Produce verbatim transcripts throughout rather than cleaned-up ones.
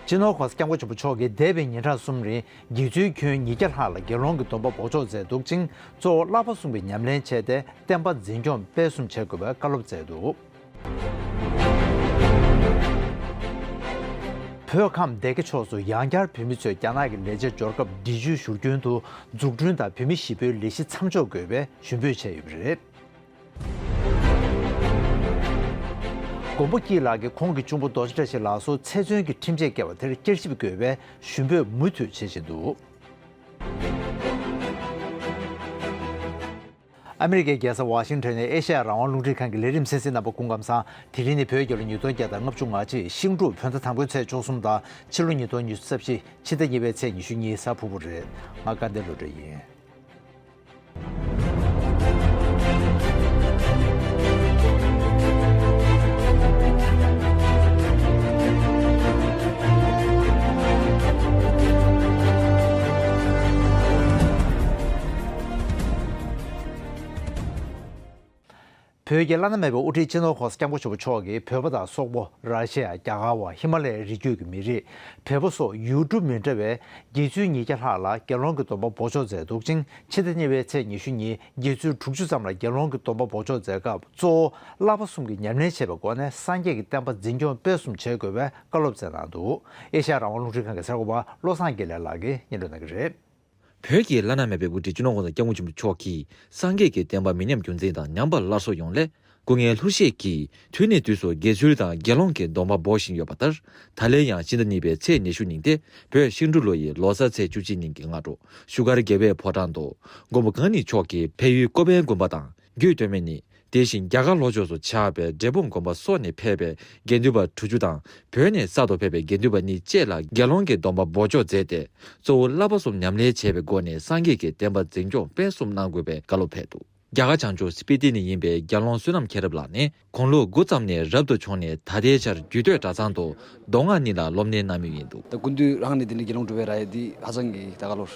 སྤྱི་ནོར་༸གོང་ས་༸སྐྱབས་མགོན་ཆེན་པོ་མཆོག་གིས་འདས་པའི་ཉིན་གྲངས་གསུམ་རིང་དགེ་ཚུལ་ཁྱོན་ཉིས་བརྒྱ་ལྷག་ལ་དགེ་སློང་གི་སྡོམ་པ་འབོགས་ཆོག་མཛད་འདུག་ཅིང་། གཙོ་བོ་བསླབ་པ་གསུམ་གྱི་ཉམས་ལེན་བྱས་ཏེ་བསྟན་པ་འཛིན་སྐྱོང་སྤེལ་གསུམ་བྱེད་དགོས་པའི་བཀའ་སློབ་སྩལ་འདུག་བོད་ཁམས་སྡེ་དགེ་ཕྱོགས་སུ་ཡང་བསྐྱར་བོད་མི་ཚོས་རྒྱ་ནག་གི་ལས་བྱེད་འབྱོར་སྐབས་འབྲི་ཆུའི་བཞུར་རྒྱུན་དུ་འཛུགས་སྐྲུན་དང་བོད་མི་གཞིས་སྤོའི་ལས་གཞི་མཚམས་འཇོག་དགོས་པའི་ཞུ་འབོད་བྱས་ཡོད་པ་རེད། མགོན་པོ་སྐྱིད་ལགས་ཀྱིས་ཁོང་གི་གཅུང་པོ་རྡོ་རྗེ་བཀྲ་ཤིས་ལགས་སུ་ཚེ་བཙོན་གྱི་ཁྲིམས་ཆད་བཀལ་བ་དེར་བསྐྱར་ཞིབ་དགོས་པའི་ཞུ་འབོད་མུ་མཐུད་བྱེད་བཞིན་འདུག་ཨ་མི་རི་ཀའི་རྒྱལ་ས་ཝ་ཤིང་ཊོན་ནས་ཨེ་ཤ་ཡ་རང་དབང་རླུང་འཕྲིན་ཁང་གི་ལས་རིམ་གསན་གཟིགས་རྣམ་པ་སྐུ་ཁམས་བཟང་། དེ་རིང་ནི་བོད་རྒྱལ་ལོ་ཉིས་སྟོང་བརྒྱ་དང་ལྔ་བཅུ་ང་གཅིག་ཤིང་འབྲུག་བོད་ཟླ་དང་པོའི་ཚེས་བཅུ་གསུམ་དང་ཕྱི་ལོ་ཉིས་སྟོང་ཉི་ཤུ་རྩ་བཞི་ཕྱི་ཟླ་གཉིས་པའི་ཚེས་ཉི་ཤུ་གཉིས་གཟའ་ཕུར་བུ་རེད། ང་དགའ་ལྡན་བློ་གྲོས་ཡིན། བོད་ཀྱི་བླ་ན་མེད་པའི་དབུ་ཁྲིད་སྤྱི་ནོར་༸གོང་ས་༸སྐྱབས་མགོན་ཆེན་པོ་མཆོག་གིས་བོད་པ་དང་སོག་པོ། ར་ཤི་ཡ། རྒྱ་གར་བ། ཧི་མ་ལ་ཡའི་རི་རྒྱུད་ཀྱི་མི་རིགས། བལ་པོ་སོགས་ཡུལ་གྲུ་མི་འདྲ་བའི་དགེ་ཚུལ་ཉིས་བརྒྱ་ལྷག་ལ་དགེ་སློང་གི་སྡོམ་པ་འབོགས་ཆོག་མཛད་འདུག་ཅིང་། ཕྱི་ཟླ་གཉིས་པའི་ཚེས་ཉི་ཤུ་ཉིན་དགེ་ཚུལ་དྲུག་ཅུ་ཙམ་ལ་དགེ་སློང་གི་སྡོམ་པ་འབོགས་ཆོག་མཛད་སྐབས། གཙོ་བོ་བསླབ་པ་གསུམ་གྱི་ཉམས་ལེན་བྱས་པའི་སྒོ་ནས་སངས་རྒྱས་ཀྱི་བསྟན་པ་འཛིན་སྐྱོང་སྤེལ་གསུམ་བྱེད་དགོས་པའི་བཀའ་སློབ་སྩལ་གནང་འདུག་ཨེ་ཤ་ཡ་རང་དབང་རླུང་འཕྲིན་ཁང་གི་གསར་འགོད་པ་བློ་བཟང་དགེ་ལེགས་ལགས་ཀྱིས་སྙན་སྒྲོན་གནང་གི་རེད། བོད་ཀྱི་བླ་ན་མེད་པའི་དབུ་ཁྲིད་སྤྱི་ནོར་༸གོང་ས་༸སྐྱབས་མགོན་ཆེན་པོ་མཆོག་གིས་སངས་རྒྱས་ཀྱི་བསྟན་པ་མི་ཉམས་རྒྱུན་འཛིན་དང་ཉམས་པ་སླར་གསོ་ཡོང་སླད་སྐུ་ངལ་ལྷུར་བཞེས་ཀྱིས་དུས་ནས་དུས་སུ་དགེ་ཚུལ་དང་དགེ་སློང་གི་སྡོམ་པ་འབོགས་བཞིན་ཡོད་པ་ལྟར། ད་ལན་ཡང་ཕྱི་ཟླ་གཉིས་པའི་ཚེས་ཉི་ཤུ་ཉིན་ཏེ་བོད་ཤིང་འབྲུག་ལོ་ཡི་ལོ་གསར་ཚེས་བཅུ་གཅིག་ཉིན་གྱི་སྔ་དྲོ་བཞུགས་སྒར་རྒྱལ་བའི་ཕོ་བྲང་དུ་མགོན་པོ་གང་ཉིད་མཆོག་གིས་བལ་ཡུལ་ཀོ་པན་དགོན་པ་དང་། རྒྱུད་སྟོད་སྨད་གཉིས། དེ་བཞིན་རྒྱ་གར་ལྷོ་ཕྱོགས་སུ་ཆགས་པའི་འབྲས་སྤུངས་དགོན་པ་སོགས་ནས་ཕེབས་པའི་དགེ་འདུན་པ་དྲུག་ཅུ་དང་། བོད་ནས་གསར་དུ་ཕེབས་པའི་དགེ་འདུན་པ་གཉིས་བཅས་ལ་དགེ་སློང་གི་སྡོམ་པ་འབོགས་ཆོག་མཛད་དེ། གཙོ་བོ་བསླབ་པ་གསུམ་ཉམས་ལེན་བྱས་པའི་སྒོ་ནས་སངས་རྒྱས་ཀྱི་བསྟན་པ་འཛིན་སྐྱོང་སྤེལ་གསུམ་གནང་དགོས་པའི་བཀའ་སློབ་ཕེབས་འདུག་རྒྱ་གར་བྱང་ཕྱོགས་སྤི་ཏི་ནས་ཡིན་པའི་དགེ་སློང་བསོད་ནམས་མཁྱེན་རབ་ལགས་ནི་དགུང་ལོ་དགུ་ཙམ་ནས་རབ་ཏུ་བྱུང་ནས་ད་ལྟའི་ཆར་རྒྱུད་སྟོད་གྲྭ་ཚང་དུ་མདོ་སྔགས་གཉིས་ལ་སློབ་གཉེར་གནང་མུས་ཡིན་འདུག་ད་སྐུ་མདུན་རང་ནས་དེ་འདྲའི་དགེ་སློང་སྒྲུབ་པའི་ར་ཡ་འདི་ཧ་ཅང་གི་ད་ག་ལོར་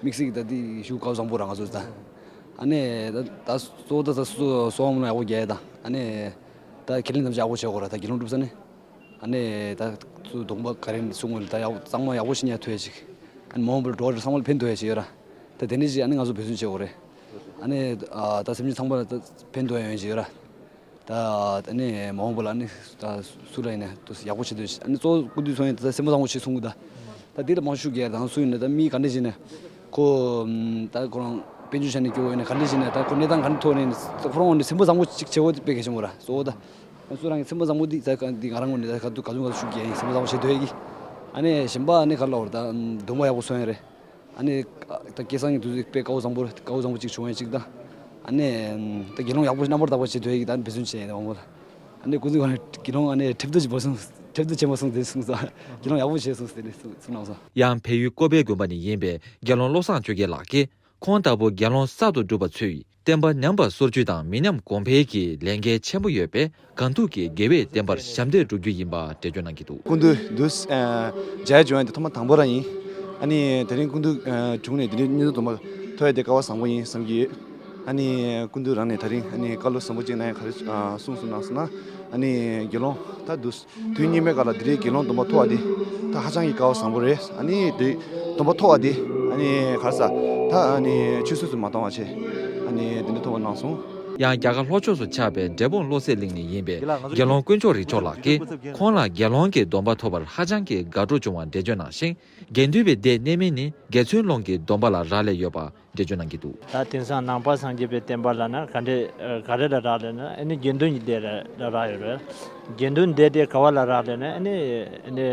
དམིགས་བསལ་གྱི་ད་འདི་ཞུ་དགའ་བོ་བཟང་པོ་རང་ང་ཚོ་ད། ཨ་ནི་ད་ད་གཙོ་བོ་ད་ད་སོ་སོ་སོ་བ་མོ་ལ་ཡག་པོ་རྒྱག་ཡ་ད། ཨ་ནི་ད་ཁས་ལེན་དམ་བཅའ་ཡག་པོ་བྱེད་དགོས་ར། ད་དགེ་སློང་སྒྲུབ་ས་ནི། ཨ་ནི་ད་ཚུ་སྡོམ་པ་ག་རེ་གསུང་དགོས་ལ་ད་ཡག་ཚང་མ་ཡག་པོ་ཤེས་ཉན་ཐུབ་ཡ་ཅིག་ཨ་ནི་མ་འོངས་པར་འགྲོ་བ་རེ་ཚང་མ་ལ་ཕན་ཐོགས་ཡ་ཅིག་ཡོད་ར། ད་དེ་འདྲ་ཅིག་ཨ་ནི་ང་ཚོ་འབད་བརྩོན་བྱེད་དགོས་རེད། ཨ་ནི་ད་སེམས་ཅན་ཚང་མ་ལ་ད་ཕན་ཐོགས་ཡ་ཡོང་ཡ་ཅིག་ཡོད་ར། ད་ཨ་ནི་མ་འོངས་པ་ལ་ཨ་ནི་ད་སུ་ལ་ཡིན་ན་ད་ཡག་པོ་བྱེད་འདོད་ཅིག་ཨ་ནི་གཙོ་བོ་སྐུ་མདུན་ཚོ་ཡིན་ད་སེམས་པ་བཟང་པོ་བྱེད་གསུང་གི་ད། ད་འདི་ལ་མང་ཤུགས་རྒྱག་དང་སུ་ཡིན་ན་ད་མི་ག་འདྲ་ཞིག་ནས་ཁོ་ད་ཁོ་རང་དཔལ་འབྱོར་ཆ་ནས་སྐྱོ་བོ་ཡིན་ན་ག་འདྲ་ཞིག་ནས་ད་ཁོ་གནས་སྟངས་ག་འདྲ་ཐོག་ནས་ད་ཁོ་རང་ངོས་ནས་སེམས་པ་བཟང་པོ་ཅིག་བྱེད་དགོས་དེ་དཔེ་གལ་ཆེན་པོ་ར་གཙོ་བོ་ད། སུ་རང་གི་སེམས་པ་བཟང་པོ་འདི་ད་ག་འདི་ང་རང་ངོས་ནས་ད་ག་དུས་ག་ཚོད་ག་ཚོད་ཤུགས་རྒྱག་ཡིན་སེམས་པ་བཟང་པོ་བྱེད་འདོད་ཡ་གི། ཨ་ནི་གཞན་པ་ཨ་ནི་ག་ལ་བར་ད་སྡོམ་པ་ཡག་པོ་སོང་ཡ་རེད། ཨ་ནི་ད་སྐལ་བཟང་གི་དུས་ཚོད་དཔེ་དཀའ་བོ་བཟང་པོ་རེད། དཀའ་བོ་བཟང་པོ་ཅིག་བྱུང་ཡ་ཅིག་ད། ཨ་ནི་ད་དགེ་སློང་ཡག་པོ་རྣམ་པར་དག་པ་བྱེད་འདོད་ཡ་གི་ད་འབད་བརྩོན་བྱས་ཡིན་མང་པོ་ལ། ཨ་ནི་ཀུན་གཟིགས་ཁོ་རང་དགེ་སློང་ཨ་ནི་ཁྲེབ་ཏུ་ཅིག་བོ་སོང་། ཁྲེབ་ཏུ་ཆེན་པོ་སོང་དེ་གསུངས་སོང་། དགེ་སློང་ཡག་པོ་བྱས་སོང་དེ་ནས་གསུངས་གནང་སོང་། ཡང་བལ་ཡུལ་ཀོ་པའི་དགོན་པ་ནས་ཡིན་པའི་དགེ་སློང་བློ་བཟང་ཆོས་རྒྱལ་ལགས་ཀྱིས། ཁོང་ལྟ་བུ་དགེ་སློང་གསར་དུ་བསྒྲུབས་པ་ཚོས་བསྟན་པ་ཉམས་པ་སོར་ཆུད་དང་མི་ཉམས་གོང་འཕེལ་གྱི་ལས་འགན་ཆེན་པོ་ཡོད་པས། གང་ཐུག་གི་དགེ་བས་བསྟན་པར་ཞབས་འདེགས་སྒྲུབ་རྒྱུ་ཡིན་པ་འགྲེལ་བརྗོད་གནང་གི་འདུག་སྐུ་མདུན་དུས་མཇལ་བྱུང་བ་འདི་ཐོག་མ་དང་པོ་རང་ཡིན། ཨ་ནི་དེ་རིང་སྐུ་མདུན་བྱུང་ནས་འདི་འདྲའི་བསྙེན་རྫོགས་སྡོམ་པ་ཐོབ་ཡ་དེ་སྐལ་བ་བཟང་པོ་ཡིན་བསམ་གྱི་ཡོད། ཨ་ནི་སྐུ་མདུན་རང་ནས་ད་རིང་ཨ་ནི་བཀའ་སློབ་བཟང་པོ་གཅིག་གནང་ཡ་ག་རེ་གསུངས་གསུངས་གནང་སོང་ན། ཨ་ནི་དགེ་སློང་ད་འདུག་དུས་སྙིགས་མའི་སྐབས་ལ་འདི་འདྲའི་དགེ་སློང་སྡོམ་པ་ཐོབ་པ་འདི་ད་ཧ་ཅང་གི་སྐལ་བ་བཟང་པོ་རེད། ཨ་ནི་འདི་སྡོམ་པ་ཐོབ་པ་འདི་ཨ་ནི་ག་རེ་ཟ་ད་ཨ་ནི་ཆུད་ཟོས་སུ་མ་བཏང་བ་བྱས་ཨ་ནི་འདི་འདྲ་ཐོབ་པ་གནང་སོང་། ཡང་རྒྱ་གར་ལྷོ་ཕྱོགས་སུ་ཆགས་པའི་འབྲས་སྤུངས་བློ་གསལ་གླིང་ནས་ཡིན་པའི་དགེ་སློང་དཀོན་མཆོག་རིག་མཆོག་ལགས་ཀྱིས་ཁོང་ལ་དགེ་སློང་གི་སྡོམ་པ་ཐོབ་པར་ཧ་ཅང་གི་དགའ་སྤྲོ་བྱུང་བ་འགྲེལ་བརྗོད་གནང་ཞིང་། དགེ་འདུན་པའི་སྡེ་གནས་མིན་ནི་དགེ་ཚུལ་སློང་གི་སྡོམ་པ་ལ་རག་ལས་ཡོད་པ། འགྲེལ་བརྗོད་གནང་གི་འདུག་ད་དེང་སང་ནང་པ་སངས་རྒྱས་པའི་བསྟན་པ་ལབ་ན་ག་འདྲས་ཨ་ག་རེ་ལ་རག་ལས་ན་ཨ་ནི་དགེ་འདུན་གྱི་སྡེ་ལ་ལ་རག་ཡོད་རེད། དགེ་འདུན་སྡེ་དེ་ག་བ་ལ་རག་ལས་ན་ཨ་ནི་ཨ་ནི་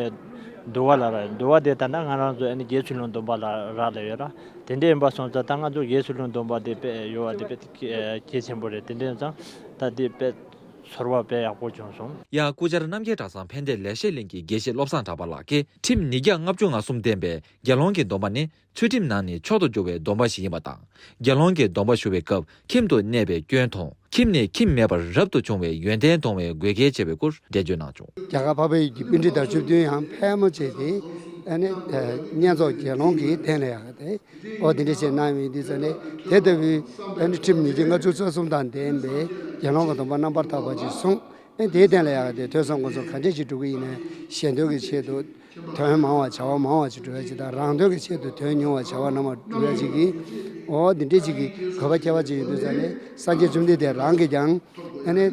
འདུལ་བ་ལ་རག་འདུལ་བ་དེ་ད་ལྟ་ང་རང་ཚོ་ཨ་ནི་དགེ་ཚུལ་སློང་སྡོམ་པ་ལ་རག་ལས་ཡོད་ར། དེ་འདྲས་ཡིན་པ་སོང་ཙང་ད་ང་ཚོ་དགེ་ཚུལ་སློང་སྡོམ་པ་དེ་དཔེ་ཡོད་བ་དེ་དཔེ་གལ་ཆེན་པོ་རེད། དེ་འདྲས་ཡིན་ཙང་ད་དེ་དཔེ་ཚོར་བ་དཔེ་ཡག་པོ་བྱུང་སོང་། ཡང་སྐུ་བཅར་རྣམ་རྒྱལ་གྲྭ་ཚང་ཕན་བདེ་ལེགས་བཤད་གླིང་གི་དགེ་བཤེས་བློ་བཟང་གྲགས་པ་ལགས་ཀྱིས་ཁྲིམས་ཉིས་བརྒྱ་ལྔ་བཅུ་ང་གསུམ་ལྡན་པའི་དགེ་སློང་གི་སྡོམ་པ་ནི། ཚུལ་ཁྲིམས་ནང་ནས་མཆོག་ཏུ་གྱུར་བའི་སྡོམ་པ་ཞིག་ཡིན་པ་དང་། དགེ་སློང་གི་སྡོམ་པ་ཞུ་བའི་སྐབས་ཁྱིམ་དུ་གནས་པའི་སྐྱོན་མཐོང་། ཁྱིམ་ནས་ཁྱིམ་མེད་པར་རབ་ཏུ་བྱུང་བའི་ཡོན་ཏན་མཐོང་བའི་དགོས་གལ་ཆེ་བའི་སྐོར་འགྲེལ་བརྗོད་གནང་བྱུང་། རྒྱ་གར་འཕགས་པའི་ཡུལ་གྱི་པཎྜི་ཏ་བཅུ་བདུན་ཡང་ཕལ་མོ་ཆེ་དེ་ཨ་ནི་བསྙེན་རྫོགས་དགེ་སློང་གི་གདན་ལ་ཡག་ག་དེ་ཨོ་དེ་འདྲ་བྱས་གནང་ཡོད་དུས་ཙ་ནས་དེ་ལྟ་བུའི་ཨ་ནི་ཁྲིམས་ཉིས་བརྒྱ་ལྔ་བཅུ་རྩ་གསུམ་དང་ལྡན་པའི་དགེ་སློང་གི་སྡོམ་པ་རྣམ་པར་དག་པ་ཅིག་བཟུང་། ཨེ་དེའི་སྟེང་ལ་ཡག་དེ་ཐོས་བསམ་སྒོམ་གསུམ་ག་འདྲས་ཅིག་སྒྲུབ་ཀྱི་ཡིན་ནའི་གཞན་དོན་གྱི་ཆེད་དུ་དོན་མང་བ་བྱ་བ་མང་བ་ཅིག་སྒྲུབ་ཡ་ཅིག་དང་རང་དོན་གྱི་ཆེད་དུ་དོན་ཉུང་བ་བྱ་བ་རྣམ་པ་སྒྲུབ་ཡ་ཅིག་གིས། འོ་འདི་འདྲས་ཅིག་གི་དགོས་པ་ཁྱད་པར་ཅིག་ཡོད་དུས་ཙང་ནས་སངས་རྒྱས་བཅོམ་ལྡན་འདས་རང་གིས་ཀྱང་ཨ་ནི་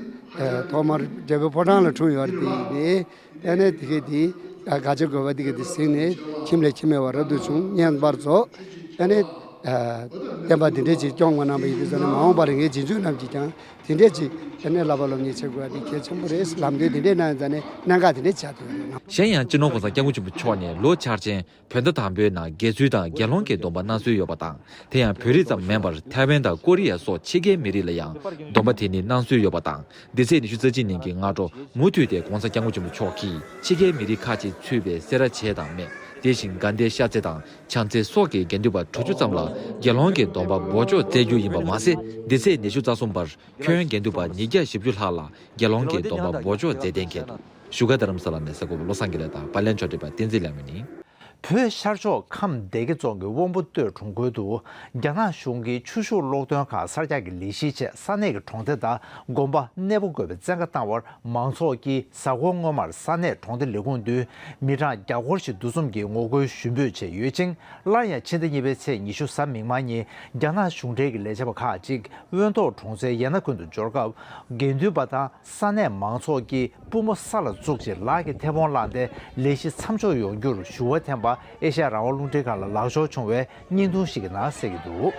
ཐོག་མར་འབྲས་བུ་ཕོ་བྲང་ལ་འཁྲུངས་ཡོད་རེད་དེ་ཡིན་ནའི། ཨ་ནི་དེ་གས་དེ་ཨ་ག་ཅི་དགོས་པ་དེ་གས་དེ་གཟིགས་ནས་ཁྱིམ་ལས་ཁྱིམ་མེད་པ་རབ་ཏུ་བྱུང་བསྙེན་པར་རྫོགས། ཨ་ནི་ཨ་བསྟན་པ་དེ་འདྲས་ཅིག་སྐྱོང་བ་གནང་བ་ཡིན་དུས་ཙང་ནས་མ་འོངས་པར་ངའི་རྗེས་འཇུག་རྣམས་ཀྱིས་ཀྱང་དེ་འདྲས་ཅིག་ཨ་ནི་བསླབ་པ་སློབ་གཉེར་བྱེད་དགོས་པ་དེ་གལ་ཆེན་པོ་རེད། ལམ་སྟོན་དེ་འདྲས་གནང་ཡོད་ཙང་ནས་གནད་འགག་དེ་འདྲས་ཆགས་ཐུབ་ཡོད་རེད། གཞན་ཡང་སྤྱི་ནོར་༸གོང་ས་༸སྐྱབས་མགོན་ཆེན་པོ་མཆོག་ནས་ལོ་འཆར་ཅན་བོད་ཟླ་དང་པོའི་ནང་དགེ་ཚུལ་དང་དགེ་སློང་གི་སྡོམ་པ་གནང་སྲོལ་ཡོད་པ་དང་། དེ་ཡང་བོད་རིགས་ཙམ་མིན་པར་ཐའེ་ཝན་དང་ཀོ་རི་ཡ་སོགས་ཕྱི་རྒྱལ་མི་རིགས་ལ་ཡང་སྡོམ་པ་དེ་ནི་གནང་སྲོལ་ཡོད་པ་དང་། འདི་ཚེས་ཉི་ཤུ་རྩ་གཅིག་ཉིན་གྱི་སྔ་དྲོ་མུ་མཐུད་དེ་༸གོང་ས་༸སྐྱབས་མགོན་ཆེན་པོ་མཆོག་གིས་ཕྱི་རྒྱལ་མི་རིགས་ཁག་ཅིག་ཚུད་པའི་སེ་ར་བྱེས་དང་སྨད། དེ་བཞིན་དགའ་ལྡན་ཤར་རྩེ་དང་བྱང་རྩེ་སོགས་ཀྱི་དགེ་འདུན་པ་དྲུག་ཅུ་ཙམ་ལ་དགེ་སློང་གི་སྡོམ་པ་འབོགས་ཆོག་སྩལ་རྒྱུ་ཡིན་པ་མ་ཟད། འདི་ཚེས་ཉི་ཤུ་རྩ་གསུམ་པར་ཁྱོན་དགེ་འདུན་པ་ཉིས་བརྒྱ་བཞི་བཅུ་ལྷག་ལ་དགེ་སློང་གི་སྡོམ་པ་འབོགས་ཆོག་མཛད་གཏན་འཁེལ་འདུག་བཞུགས་སྒར་རྡ་རམ་ས་ལ་ནས་གསར་འགོད་པ་བློ་བཟང་དགེ་ལེགས་དང་པར་ལེན་ཕྱོགས་སྒྲིག་པ་བསྟན་འཛིན་ལྷ་མོ་ཡིན། བོད་ཤར་ཕྱོགས་ཁམས་སྡེ་དགེ་རྫོང་གི་དབོན་པོ་སྟོད་གྲོང་ཁུལ་དུ་རྒྱ་ནག་གཞུང་གིས་ཆུ་ཤུགས་གློག་འདོན་ཁང་གསར་རྒྱག་གི་ལས་གཞིའི་ཆེད་ས་གནས་ཀྱི་གྲོང་སྡེ་དང་དགོན་པ་གནས་སྤོ་དགོས་པའི་བཙན་བཀའ་བཏང་བར། མང་ཚོགས་ཀྱིས་གཟའ་འཁོར་སྔོན་མར་ས་གནས་གྲོང་སྡེ་ལས་ཁུངས་མདུན་མི་གྲངས་བརྒྱ་སྐོར་ཞིག་འདུ་འཛོམས་ཀྱིས་ངོ་རྒོལ་ཞུ་འབོད་བྱས་ཡོད་ཅིང་། སླར་ཡང་ཕྱི་ཟླ་གཉིས་པའི་ཚེས་ཉི་ཤུ་གཟའ་མིག་དམར་ཉིན་རྒྱ་ནག་གཞུང་འབྲེལ་གྱི་ལས་བྱེད་པ་ཁག་ཅིག་དབོན་ཐོག་གྲོང་ཚོའི་ཡན་ན་ཁུལ་དུ་འབྱོར་སྐབས། དགེ་འདུན་པ་དང་ས་གནས་མང་ཚོགས་ཀྱིས་པུས་མོ་ས་ལ་བཙུགས་རྗེས་ལག་གི་མཐེ་བོང་བླངས་ཏེ་ལས་གཞི་མཚམས་འཇོག་ཡོང་རྒྱུར་ཞུ་བ་འཐེན་པ་ཨེ་ཤ་ཡ་རང་དབང་རླུང་འཕྲིན་ཁང་ལ་ལག་འབྱོར་བྱུང་བའི་བརྙན་ཐུང་ཞིག་གི་ནང་གསལ་གྱི་འདུག་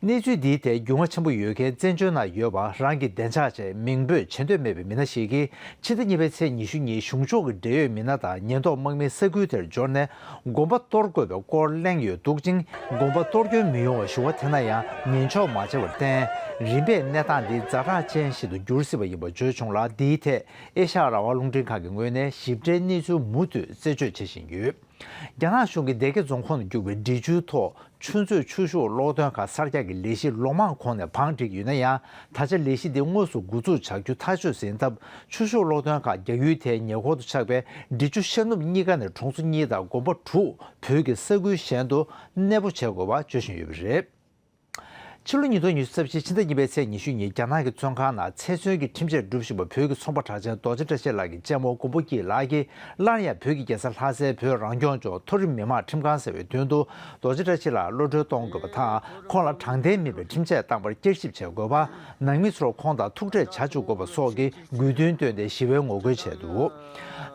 གནས་ཚུལ་འདིའི་ཐད་རྒྱུས་མངའ་ཆེན་པོ་ཡོད་མཁན་བཙན་བྱོལ་ནང་ཡོད་པ་རང་གི་བདེ་འཇགས་ཆེད་མིང་འབོད་བྱེད་འདོད་མེད་པའི་མི་སྣ་ཞིག་གིས་ཕྱི་ཟླ་གཉིས་པའི་ཚེས་ཉི་ཤུ་ཉིན་གཞུང་ཕྱོགས་ཀྱི་འབྲེལ་ཡོད་མི་སྣ་དང་ཉེན་རྟོག་དམག་མི་ས་ཁུལ་དེར་འབྱོར་ནས་དགོན་པ་གཏོར་དགོས་པའི་སྐོར་གླེང་ཡོད་འདུག་ཅིང་། དགོན་པ་གཏོར་སྐྱོན་མི་ཡོང་བ་ཞུ་བ་འཐེན་ན་ཡང་ཉན་ཆོག་མ་བྱས་པར་བརྟེན། རིམ་པས་གནས་སྟངས་འདི་ཛ་དྲག་ཅན་ཞིག་ཏུ་འགྱུར་སྲིད་པ་ཡིན་པ་བརྗོད་བྱུང་ལ། འདིའི་ཐད་ཨེ་ཤ་ཡ་རང་དབང་རླུང་འཕྲིན་ཁང་གི་ངོས་ནས་ཞིབ་ཕྲའི་གནས་ཚུལ་མུ་མཐུད་རྩད་གཅོད་བྱེད་བཞིན་ཡོད། རྒྱ་ནག་གཞུང་གིས་སྡེ་དགེ་རྫོང་ཁོངས་སུ་རྒྱུག་པའི་འབྲི་ཆུའི་ཐོག་ཆུ་མཛོད་ཆུ་ཤུགས་གློག་འདོན་ཁང་གསར་རྒྱག་གི་ལས་གཞི་ལོ་མང་གོང་ནས་བང་བསྒྲིགས་ཡོད་ན་ཡང་། ད་ཆ་ལས་གཞི་འདི་དངོས་སུ་འགོ་འཛུགས་བྱ་རྒྱུ་ཐག་ཆོད་ཟིན་སྟབས། ཆུ་ཤུགས་གློག་འདོན་ཁང་རྒྱག་ཡུལ་དེའི་ཉེ་འཁོར་དུ་ཆགས་པའི་འབྲི་ཆུ་ཤར་ནུབ་གཉིས་ཀ་ནས་གྲོང་ཚོ་གཉིས་དང་དགོན་པ་དྲུག་བོད་ཀྱི་ས་ཁུལ་གཞན་དུ་གནས་སྤོ་བྱེད་དགོས་པ་བརྗོད་བཞིན་ཡོད་པ་རེད། ཕྱི་ལོ་ཉིས་སྟོང་ཉི་ཤུ་རྩ་བཞི་ཕྱི་ཟླ་གཉིས་པའི་ཚེས་ཉི་ཤུ་ཉིན་རྒྱ་ནག་གི་བཙོན་ཁང་ནང་ཚེ་བཙོན་གྱི་ཁྲིམས་ཆད་སྒྲུབ་བཞིན་པ་བོད་ཀྱི་ཚོང་པ་གྲགས་ཅན་རྡོ་རྗེ་བཀྲ་ཤིས་ལགས་ཀྱི་གཅེན་མོ་མགོན་པོ་སྐྱིད་ལགས་ཀྱིས་སླར་ཡང་བོད་ཀྱི་རྒྱལ་ས་ལྷ་སའི་བོད་རང་སྐྱོང་ལྗོངས་མཐོ་རིམ་མི་དམངས་ཁྲིམས་ཁང་ཟེར་བའི་མདུན་དུ་རྡོ་རྗེ་བཀྲ་ཤིས་ལགས་གློད་གྲོལ་གཏོང་དགོས་པ་དང་། ཁོང་ལ་དྲང་བདེན་མིན་པའི་ཁྲིམས་ཆད་བཏང་བར་བསྐྱར་ཞིབ་བྱེད་དགོས་པ། ནང་མི་ཚོར་ཁོང་དང་ཐུག་འཕྲད་བྱ་བཅུག་དགོས་པ་སོགས་ཀྱི་དགོས་འདུན་བཏོན་ཏེ་ཞི་བའི་ངོ་རྒོལ་བྱས་འདུག་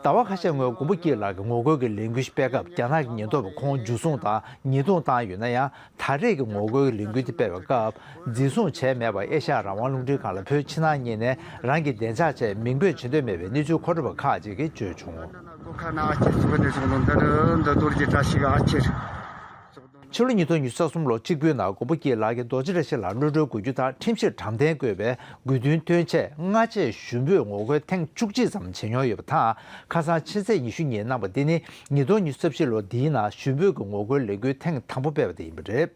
ཟླ་བ་ཁ་ཤས་སྔོན་མགོན་པོ་སྐྱིད་ལགས་ཀྱིས་ངོ་རྒོལ་གྱི་ལས་འགུལ་ཞིག་སྤེལ་སྐབས། རྒྱ་ནག་གི་ཉེན་རྟོག་པས་ཁོང་འཇུ་བཟུང་དང་ཉེས་རྡུང་བཏང་ཡོད་ན་ཡང་། ད་རེས་ཀྱི་ངོ་རྒོལ་གྱི་ལས་འགུལ་དེ་སྤེལ་བའི་སྐབས། འཛིན་བཟུང་བྱས་མེད་པར་ཨེ་ཤ་ཡ་རང་དབང་རླུང་འཕྲིན་ཁང་ལ་བོད་ཕྱི་ནང་གཉིས་ནས་རང་གི་བདེ་འཇགས་ཆེད་མིང་འབོད་བྱེད་འདོད་མེད་པའི་གནས་ཚུལ་མཁོ་སྤྲོད་པ་ཁག་ཅིག་གིས་བརྗོད་བྱུང་། ཁ་ན་ཨ་ཁྱེར་ཚུགས་ནས་སོང་ལོ་འདི་རུ་འདི་རྡོ་རྗེ་བཀྲ་ཤིས་ཨ་ཁྱེར། ཕྱི་ལོ་ཉིས་སྟོང་ཉི་ཤུ་རྩ་གསུམ་ལོ་གཅིག་པུའི་ནང་མགོན་པོ་སྐྱིད་ལགས་ཀྱིས་རྡོ་རྗེ་བཀྲ་ཤིས་ལགས་གློད་གྲོལ་དགོས་རྒྱུ་དང་ཁྲིམས་གཞིར་དྲང་བདེན་དགོས་པའི་དགོས་འདུན་བཏོན་ཆེད་སྔ་རྗེས་ཞུ་འབོད་ངོ་རྒོལ་ཐེངས་བཅུ་གཅིག་ཙམ་བྱེད་མྱོང་ཡོད་པ་དང་། ཁ་སང་ཕྱི་ཚེས་ཉི་ཤུ་ཉིན་གནང་བ་འདི་ནི་ཉིས་སྟོང་ཉི་ཤུ་རྩ་བཞི་ལོ་འདིའི་ནང་ཞུ་འབོད་ཀྱི་ངོ་རྒོལ་ལས་འགུལ་ཐེངས་དང་པོ་སྤེལ་བ་དེ་ཡིན་པ་རེད།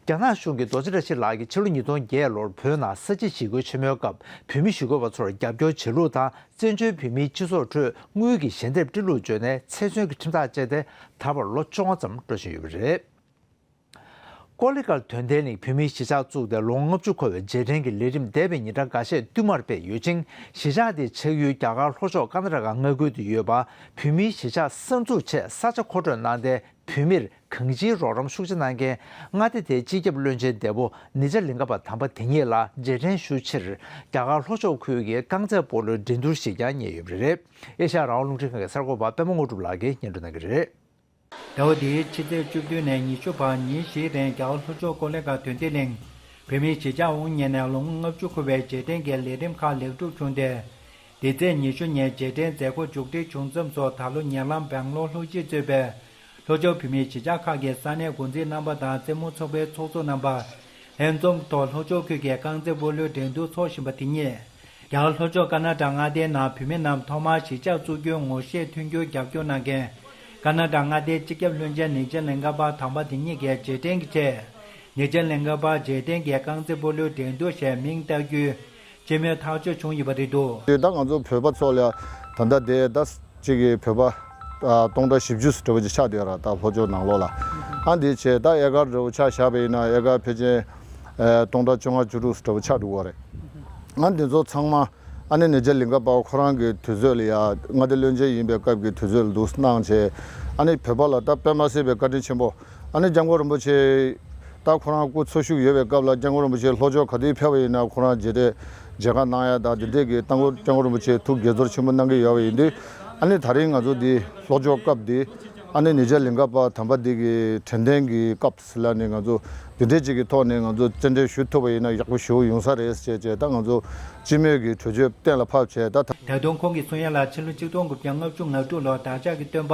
རྒྱ་ནག་གཞུང་གིས་རྡོ་རྗེ་བཀྲ་ཤིས་ལགས་ཀྱིས་ཕྱི་ལོ་ཉིས་སྟོང་བརྒྱད་ལོར་བོད་ནང་ས་བྱི་ཞི་རྒོལ་ཆེན་མོའི་སྐབས་བོད་མི་ཞི་རྒོལ་བ་ཚོར་རྒྱབ་སྐྱོར་བྱེད་ལུགས་དང་། བཙན་བྱོལ་བོད་མིའི་སྤྱི་ཚོགས་ཁྲོད་དངུལ་གྱི་ཞལ་འདེབས་སྤྲད་ལུགས་བརྗོད་ནས་ཚེ་བཙོན་གྱི་ཁྲིམས་ཐག་བཅད་དེ་ད་བར་ལོ་བཅོ་ལྔ་ཙམ་འགྲོ་བཞིན་ཡོད་པ་རེད། ཀོ་ལི་གྷལ་དོན་ལྡན་གླིང་བོད་མིའི་གཞིས་ཆགས་བཙུགས་ཏེ་ལོ་ངོ་ལྔ་བཅུ་འཁོར་བའི་རྗེས་དྲན་གྱི་ལས་རིམ་འདས་པའི་ཉིན་གྲངས་འགའ་ཤས་བསྟུད་མར་སྤེལ་ཡོད་ཅིང་། གཞིས་ཆགས་དེའི་ཆགས་ཡུལ་རྒྱ་གར་ལྷོ་ཕྱོགས་ཀར་ན་ཊ་ཀ་མངའ་ཁུལ་དུ་ཡོད་པ་བོད་མིའི་གཞིས་ཆགས་གསར་འཛུགས་ཆེད་ས་ཆ་མཁོ་སྤྲོད་གནང་སྟེ། བོད་མིར་གང་ཅིའི་རོགས་རམ་ཤུགས་ཆེ་གནང་མཁན་མངའ་སྡེ་དེའི་སྤྱི་ཁྱབ་བློན་ཆེན་འདས་པོ་ནི་ཇ་ལིང་ག་པ་དམ་པ་དེ་ཉིད་ལ་རྗེས་དྲན་ཞུ་ཕྱིར། རྒྱ་གར་ལྷོ་ཕྱོགས་ཁུལ་གྱི་རྐང་རྩེད་སྤོ་ལོའི་འགྲན་བསྡུར་ཞིག་ཀྱང་གཉེར་ཡོད་པ་རེད། ཨེ་ཤ་ཡ་རང་དབང་རླུང་འཕྲིན་ཁང་གི་གསར་འགོད་པ་པད་མ་དངོས་གྲུབ་ལགས་ཀྱིས་སྙན་སྒྲོན་གནང་གི་རེད། ཟླ་བ་འདིའི་ཕྱི་ཚེས་བཅུ་བདུན་ནས་ཉི་ཤུ་བར་ཉིན་བཞིའི་རིང་རྒྱ་གར་ལྷོ་ཕྱོགས་ཀོ་ལི་གྷལ་དོན་ལྡན་གླིང་བོད་མིའི་གཞིས་ཆགས་དབུ་བརྙེས་ནས་ལོ་ངོ་ལྔ་བཅུ་འཁོར་བའི་རྗེས་དྲན་གྱི་ལས་རིམ་ཁག་ལེགས་གྲུབ་བྱུང་སྟེ། འདི་ཚེས་ཉི་ཤུ་ཉིན་རྗེས་དྲན་མཛད་སྒོ་མཇུག་སྒྲིལ་བྱུང་མཚམས་སུ། ད་ལོ་ཉེ་ལམ་སྦེང་ལོར་ལྷོ་གཞིས་གཙོས་པའི་ལྷོ་ཕྱོགས་བོད་མིའི་གཞིས་ཆགས་ཁག་གི་ས་གནས་འགོ་འཛིན་རྣམ་པ་དང་རྩེད་མོ་ཚོགས་པའི་ཚོགས་གཙོ་རྣམ་པ། ལྷན་འཛོམས་ཐོག་ལྷོ་ཕྱོགས་ཁུལ་གྱི་རྐང་རྩེད་སྤོ་ལོའི་འགྲན་བསྡུར་འཚོགས་བཞིན་པ་དེ་ཉིད། རྒྱ་གར་ལྷོ་ཕྱོགས་ཀར་ན་ཊ་ཀ་མངའ་སྡེའི་ནང་བོད་མི་རྣམས་ཐོག་མར་གཞིས་ཆགས་བཙུགས་རྒྱུའི་ངོ་ཤེས་མཐུན་འགྱུར་རྒྱབ་སྐྱོར་གནང་མཁན། ཀར་ན་ཊ་ཀ་མངའ་སྡེའི་སྤྱི་ཁྱབ་བློན་ཆེན་ནི་ཇ་ལིང་ག་པ་དམ་པ་དེ་ཉིད་ཀྱིས་རྗེས་དྲན་གྱི་ཆེད། ནི་ཇ་ལིང་ག་པ་རྗེས་དྲན་གྱི་རྐང་རྩེད་སྤོ་ལོའི་འགྲན་བསྡུར་ཞེས་མིང་བཏགས་རྒྱུའི་སྤྱི་མོས་ཐག་གཅོད་བྱུང་ཡོད་པ་རེད་འདུག་དེ་ད་ང་ཚོ་བོད་པ་ཚོ་ལ་ད་ལྟ་དེ་ད་གཅིག་གི་བོད་པ་ཨ་སྟོང་ཕྲག་བཞི་བཅུ་ཙམ་འདྲ་བོ་ཅིག་ཆགས་བསྡད་ཡོད་ར། ད་ལྷོ་ཕྱོགས་ནང་ལོགས་ལ་ཨ་འདི་བྱས་ད་ཨེ་ཀར་འདྲ་བོ་ཆ་བཞག་པ་ཡིན་ན་ཨེ་ཀར་ཕལ་ཆེར་ཨ་སྟོང་ཕྲག་བཅོ་ལྔ་བཅུ་དྲུག་ཙམ་འདྲ་བོ་ཆགས་འགྲོ་གི་ཡོད་རེད། ང་འདི་ཚོ་ཚང་མ་ཨ་ནི་ནེ་ཙོ་ལིང་ག་པ་ཁོ་རང་གི་དུས་ཚོད་ལ་ཡ་མངའ་སྡེ་བློན་ཆེན་ཡིན་པའི་སྐབས་ཀྱི་དུས་ཚོད་ལ་འདུག་གནང་བྱས། ཨ་ནི་བོད་པ་ལ་ད་དཔེ་མ་སྲིད་པའི་བཀའ་དྲིན་ཆེན་པོ། ཨ་ནི་སྐྱབས་མགོན་རིན་པོ་ཆེ་ད་ཁོ་རང་སྐུ་འཚོ་བཞུགས་ཡོད་པའི་སྐབས་ལ་སྐྱབས་མགོན་རིན་པོ་ཆེ་ལྷོ་ཕྱོགས་ག་དུས་ཕེབས་པ་ཡིན་ན་ཁོ་རང་མཇལ་འཕྲད་མཇལ་ཁ་གནང་ཡ་ད་འདི་འདྲས་ཀྱི་ད་སྐྱབས་མགོན་རིན་པོ་ཆེ་ཐུགས་དགྱེས་ཚོར་ཆེན་པོ་གནང་གི་ཡོད་པ་ཡིན་དུས། ཨ་ནི་ད་རིང་ང་ཚོ་འདི་ལྷོ་ཕྱོགས་སྐབས་འདི་ཨ་ནི་ནེ་ཙོ་ལིང་ག་པ་དམ་པ་འདི་གི་དྲན་རྟེན་གྱི་སྐབས་ཟེར་ལ་ནི་ང་ཚོ་འདི་འདྲས་ཅིག་གི་ཐོག་ནས་ང་ཚོ་རྩེད་འགྲན་ཞུ་ཐུབ་པ་ཡིན་ན་ཡག་པོ་ཞེ་པོ་ཡོང་ས་རེད་ཅེས་བྱས། ད་ང་ཚོ་སྤྱི་མོས་ཀྱི་གྲོས་ཆོད་གཏན་ལ་ཕབ་བྱས། ད་ད་དུང་ཁོང་གིས་གསུང་ཡ་ལ་ཕྱི་ལོ་ཆིག་སྟོང་དགུ་བརྒྱ་ལྔ་བཅུ་ང་དྲུག་ལོར་བདག་ཅག་གི་སྟོན་པ་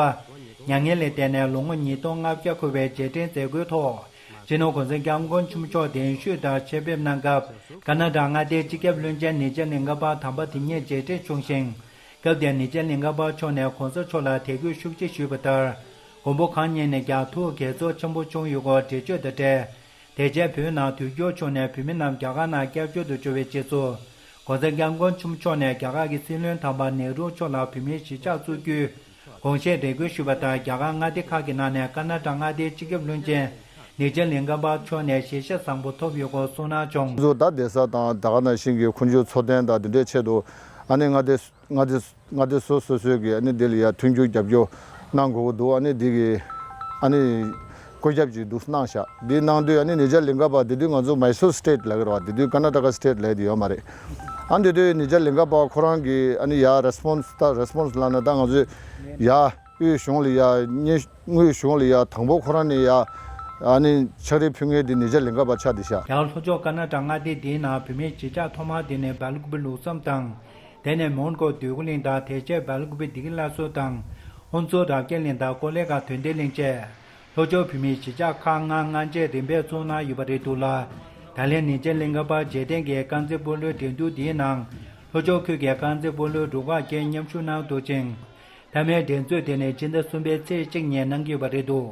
མྱ་ངན་ལས་འདས་ནས་ལོ་ངོ་ཉིས་སྟོང་ལྔ་བརྒྱ་འཁོར་བའི་རྗེས་དྲན་མཛད་སྒོའི་ཐོག་སྤྱི་ནོར་གོང་ས་སྐྱབས་མགོན་ཆེན་པོ་མཆོག་གདན་ཞུས་དང་ཆེད་ཕེབས་གནང་སྐབས། ཀ་ན་ཌ་མངའ་སྡེའི་སྤྱི་ཁྱབ་བློན་ཆེན་ནེ་ཙོ་ལིང་ག་པ་དམ་པ་དེ་ཉིད་མཇལ་འཕྲད་བྱུང་ཞིང་། སྐབས་དེར་ནེ་ཙོ་ལིང་ག་པ་མཆོག་ནས་གོང་ས་མཆོག་ལ་དད་གུས་ཤུགས་ཆེ་ཞུས་པ་ལྟར། མགོན་པོ་གང་ཉིད་ནས་ཀྱང་ཐུགས་དགྱེས་ཚོར་ཆེན་པོ་བྱུང་ཡོད་སྐོར་འགྲེལ་བརྗོད་དང་འབྲེལ། དེ་རྗེས་བོད་ནང་དུས་འགྱུར་བྱུང་ནས་བོད་མི་རྣམས་རྒྱ་གར་ནང་སྐྱབས་བཅོལ་དུ་འབྱོར་བའི་རྗེས་སུ། གོང་ས་སྐྱབས་མགོན་ཆེན་པོ་མཆོག་ནས་རྒྱ་གར་གྱི་སྲིད་བློན་དམ་པ་ནེ་རུ་མཆོག་ལ་བོད་མིའི་གཞིས་ཆགས་བཙུགས་རྒྱུའི་དགོངས་བཞེས་རེ་སྐུལ་ཞུས་པ་དང་། རྒྱ་གར་མངའ་སྡེ་ཁག་གི་ནང་ནས་ཀ་ན་ཊ་མངའ་སྡེའི་སྤྱི་ཁྱབ་བློན་ཆེན་ནེ་ཙོ་ལིང་ག་པ་མཆོག་ནས་གཞལ་བཤད་བཟང་པོ་ཐོབ་ཡོད་སྐོར་གསུངས་གནང་བྱུང་། ང་ཚོ་ད་བསྡད་ས་དང་ད་ག་ནང་བཞིན་གྱི་འཁོན་རྒྱུག་འཚོ་རྟེན་དང་དེ་འདྲའི་ཆེད་དུ་ཨ་ནི་མངའ་སྡེ་མངའ་སྡེ་མངའ་སྡེ་སོ་སོ་སོའི་གི་ཨ་ནི་དེ་ལ་ཡ་མཐུན་འགྱུར་རྒྱབ་སྐྱོར་གནང་དགོས་ཀྱི་འདུག་ཨ་ནི་དེ་གི་ཨ་ནི་བཀོད་ཁྱབ་ཅིག་འདུག་གནང་ཤག་འདི་གནང་དུས་ཨ་ནི་ནེ་ཙོ་ལིང་ག་པ་དེ་དུས་ང་ཚོ་མའི་སུར་སི་ཊེཊ་ལབ་ཀྱི་རེད་བ། དེ་དུས་ཀར་ནཱ་ཊ་ཀ་སི་ཊེཊ་ལབ་ཡ་དེ་ཡོད་མ་རེད། ཨ་ནི་དེ་དུས་ནེ་ཙོ་ལིང་ག་པ་ཁོ་རང་གི་ཨ་ནི་ཡ་རེ་སི་པོན་སི་ད་རེ་སི་པོན་སི་ལབ་ན་ད་ང་ཚོས་ཡ་དབུས་གཞུང་ལ་ཡ་སྙན་དངུལ་གཞུང་ལ་ཡ་དང་པོ་ཁོ་རང་ནས་ཡ་ཨ་ནི་ཕྱག་བྲིས་ཕུལ་མཁན་དེ་ནེ་ཙོ་ལིང་ག་པ་ཆགས་བསྡད་ཤག་རྒྱ་གར་ལྷོ་ཕྱོགས་ཀར་ནཱ་ཊ་མངའ་སྡེ་འདིའི་ནང་བོད་མིའི་གཞིས་ཆགས་ཐོག་མར་དེ་ནི་སྦེལ་ཀུ་པེ་ལུགས་བསམ་དང་། དེ་ནས་མོན་གྷོ་འདོད་རྒུ་གླིང་དང་། དེ་རྗེས་སྦེལ་ཀུ་པེ་བདེ་སྐྱིད་སླར་གསོ་དང་། ཧུན་སུར་རབ་རྒྱས་གླིང་དང་ཀོ་ལི་གྷལ་དོན་ལྡན་གླིང་བཅས། ལྷོ་ཕྱོགས་བོད་མིའི་གཞིས་ཆགས་ཁག་ལྔ་སྔ་རྗེས་རིམ་པས་བཙུགས་གནང་ཡོད་པ་རེད་འདུག་ལ། ད་ལན་ནེ་ཙོ་ལིང་ག་པ་རྗེས་དྲན་གྱི་དཀར་མཛེས་སྤོ་ལོའི་འགྲན་བསྡུར་འདིའི་ནང་། ལྷོ་ཕྱོགས་ཁུལ་གྱི་དཀར་མཛེས་སྤོ་ལོའི་རུ་ཁག་བརྒྱད་མཉམ་ཞུགས་གནང་འདུག་ཅིང་། མཐའ་མའི་འགྲན་རྩོད་དེ་ནི་ཕྱི་ཟླ་གསུམ་པའི་ཚེས་གཅིག་ཉིན་གནང་གི་ཡོད་པ་རེད་འདུག་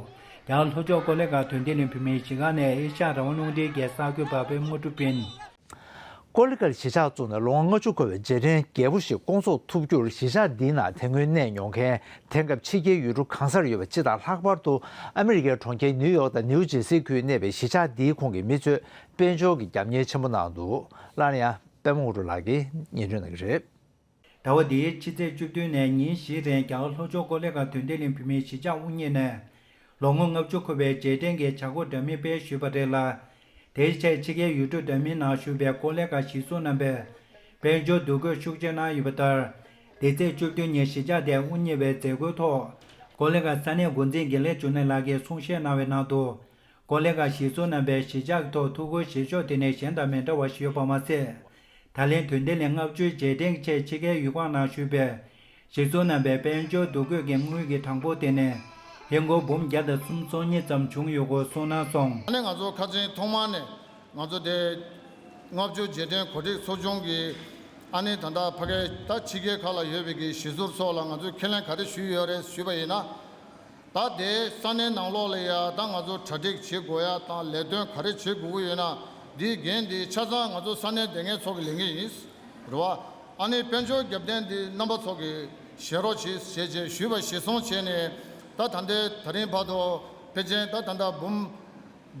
ཡང་ལྷོ་ཕྱོགས་ཀོ་ལི་གྷལ་དོན་ལྡན་གླིང་བོད་མིའི་གཞིས་ཁང་ནས་ཨེ་ཤ་ཡ་རང་དབང་རླུང་འཕྲིན་གྱི་གསར་འགོད་པ་པད་མ་དངོས་གྲུབ་ཡིན། ཀོ་ལི་གྷལ་གཞིས་ཆགས་བཙུགས་ནས་ལོ་ངོ་ལྔ་བཅུ་འཁོར་བའི་རྗེས་དྲན་རྒྱས་པོ་ཞིག་སྐོང་ཚོགས་ཐུབ་རྒྱུར་གཞིས་ཆགས་འདིའི་ནང་དེ་སྔོན་གནས་མྱོང་མཁན་དེང་སྐབས་ཕྱི་རྒྱལ་ཡུལ་གྲུ་གང་སར་ཡོད་པ་སྤྱི་དང་ལྷག་པར་དུ་ཨ་མི་རི་ཀའི་གྲོང་ཁྱེར་ནིའུ་ཡོག་དང་ནིའུ་ཇེར་སིའི་ཁུལ་གནས་པའི་གཞིས་ཆགས་འདིའི་ཁོངས་ཀྱི་མི་ཚོས་དཔལ་འབྱོར་གྱི་རྒྱབ་གཉེར་ཆེན་པོ་གནང་འདུག་སླར་ཡང་པད་མ་དངོས་གྲུབ་ལགས་ཀྱིས་སྙན་སྒྲོན་གནང་གི་རེད། ཟླ་བ་འདིའི་ཕྱི་ཚེས་བཅུ་བདུན་ནས་ཉིན་བཞིའི་རིང་རྒྱ་གར་ལྷོ་ཕྱོགས་ཀོ་ལི་གྷལ་དོན་ལྡན་གླིང་བོད་མིའི་གཞིས་ཆགས་དབུ་བརྙེས་ནས། ལོ་ངོ་ལྔ་བཅུ་འཁོར་བའི་རྗེས་དྲན་གྱི་བྱ་སྒོ་འདྲ་མིན་སྤེལ་ཞུས་པ་རེད་ལ། དེའི་ཆེད་ཕྱི་རྒྱལ་ཡུལ་གྲུ་འདྲ་མིན་ནང་བཞུགས་པའི་ཀོ་ལི་གྷལ་གཞིས་བཟུང་རྣམ་པས་དཔལ་འབྱོར་འདུ་འགོད་ཤུགས་ཆེ་གནང་ཡོད་པ་ལྟར། འདི་ཚེས་བཅུ་བདུན་ཉིན་གཞིས་ཆགས་དེ་དབུ་བརྙེས་པའི་མཛད་སྒོའི་ཐོག་ཀོ་ལི་གྷལ་ས་གནས་འགོ་འཛིན་དགེ་ལེགས་འབྱུང་གནས་ལགས་ཀྱིས་གསུང་བཤད་གནང་བའི་ནང་དུ། ཀོ་ལི་གྷལ་གཞིས་བཟུང་རྣམ་པས་གཞིས་ཆགས་ཀྱི་ཐོག་ཐུགས་ཁུར་བཞེས་ཕྱོགས་དེ་ནི་གཞན་དང་མི་འདྲ་བ་ཞིག་ཡོད་པ་མ་ཟད། ད་ལན་དོན་ལྡན་གླིང་ལྔ་བཅུའི་རྗེས་དྲན་གྱི་ཆེད་ཕྱི་རྒྱལ་ཡུལ་ཁག་ནང་བཞུགས་པའི་གཞིས་བཟུང་རྣམ་པའི་དཔལ་འབྱོར་འདུ་འགོད་ཀྱི་དངུལ་གྱི་གྲངས་འབོར་དེ་ནི་ཧིན་སྒོར་འབུམ་བརྒྱ་དང་སུམ་སོ་གཉིས་ཙམ་བྱུང་ཡོད་སྐོར་གསུངས་གནང་སོང་། ཨ་ནི་ང་ཚོ་ཁ་སང་ཐོག་མར་ནས་ང་ཚོ་དེ་ལྔ་བཅུ་རྗེས་དྲན་གོ་སྒྲིག་ཚོགས་ཆུང་གིས་ཨ་ནི་ད་ལྟ་ཕ་གའི་ད་ཕྱི་རྒྱལ་ཁག་ལ་ཡོད་པའི་གི་གཞིས་ཟུར་ཚོ་ལ་ང་ཚོས་ཁས་ལེན་ག་རེ་ཞུས་ཡོད་རེད་ཞུས་པ་ཡིན་ན། ད་དེ་ས་གནས་ནང་ལོགས་ལ་ཡ་ད་ང་ཚོ་གྲ་སྒྲིག་བྱེད་དགོས་ཡ་དང་ལས་དོན་ག་རེ་བྱེད་དགོས་ཀྱི་ཡོད་ན་འདིའི་འགན་འདི་ཆ་ཚང་ང་ཚོ་ས་གནས་སྡོད་མཁན་ཚོ་གི་ལས་འགན་ཡིན། རེད་བ། ཨ་ནི་དཔལ་འབྱོར་རྒྱབ་རྟེན་འདི་རྣམ་པ་ཚོ་གི་བཞེས་རོགས་བྱེད་ཞེས་བྱས་ཞུས་པ་གཞིར་བཟུང་བྱས་ནས་ད་ད་ལྟའི་ད་རིང་བར་དུ་ཕལ་ཆེར་ད་ད་ལྟ་འབུམ་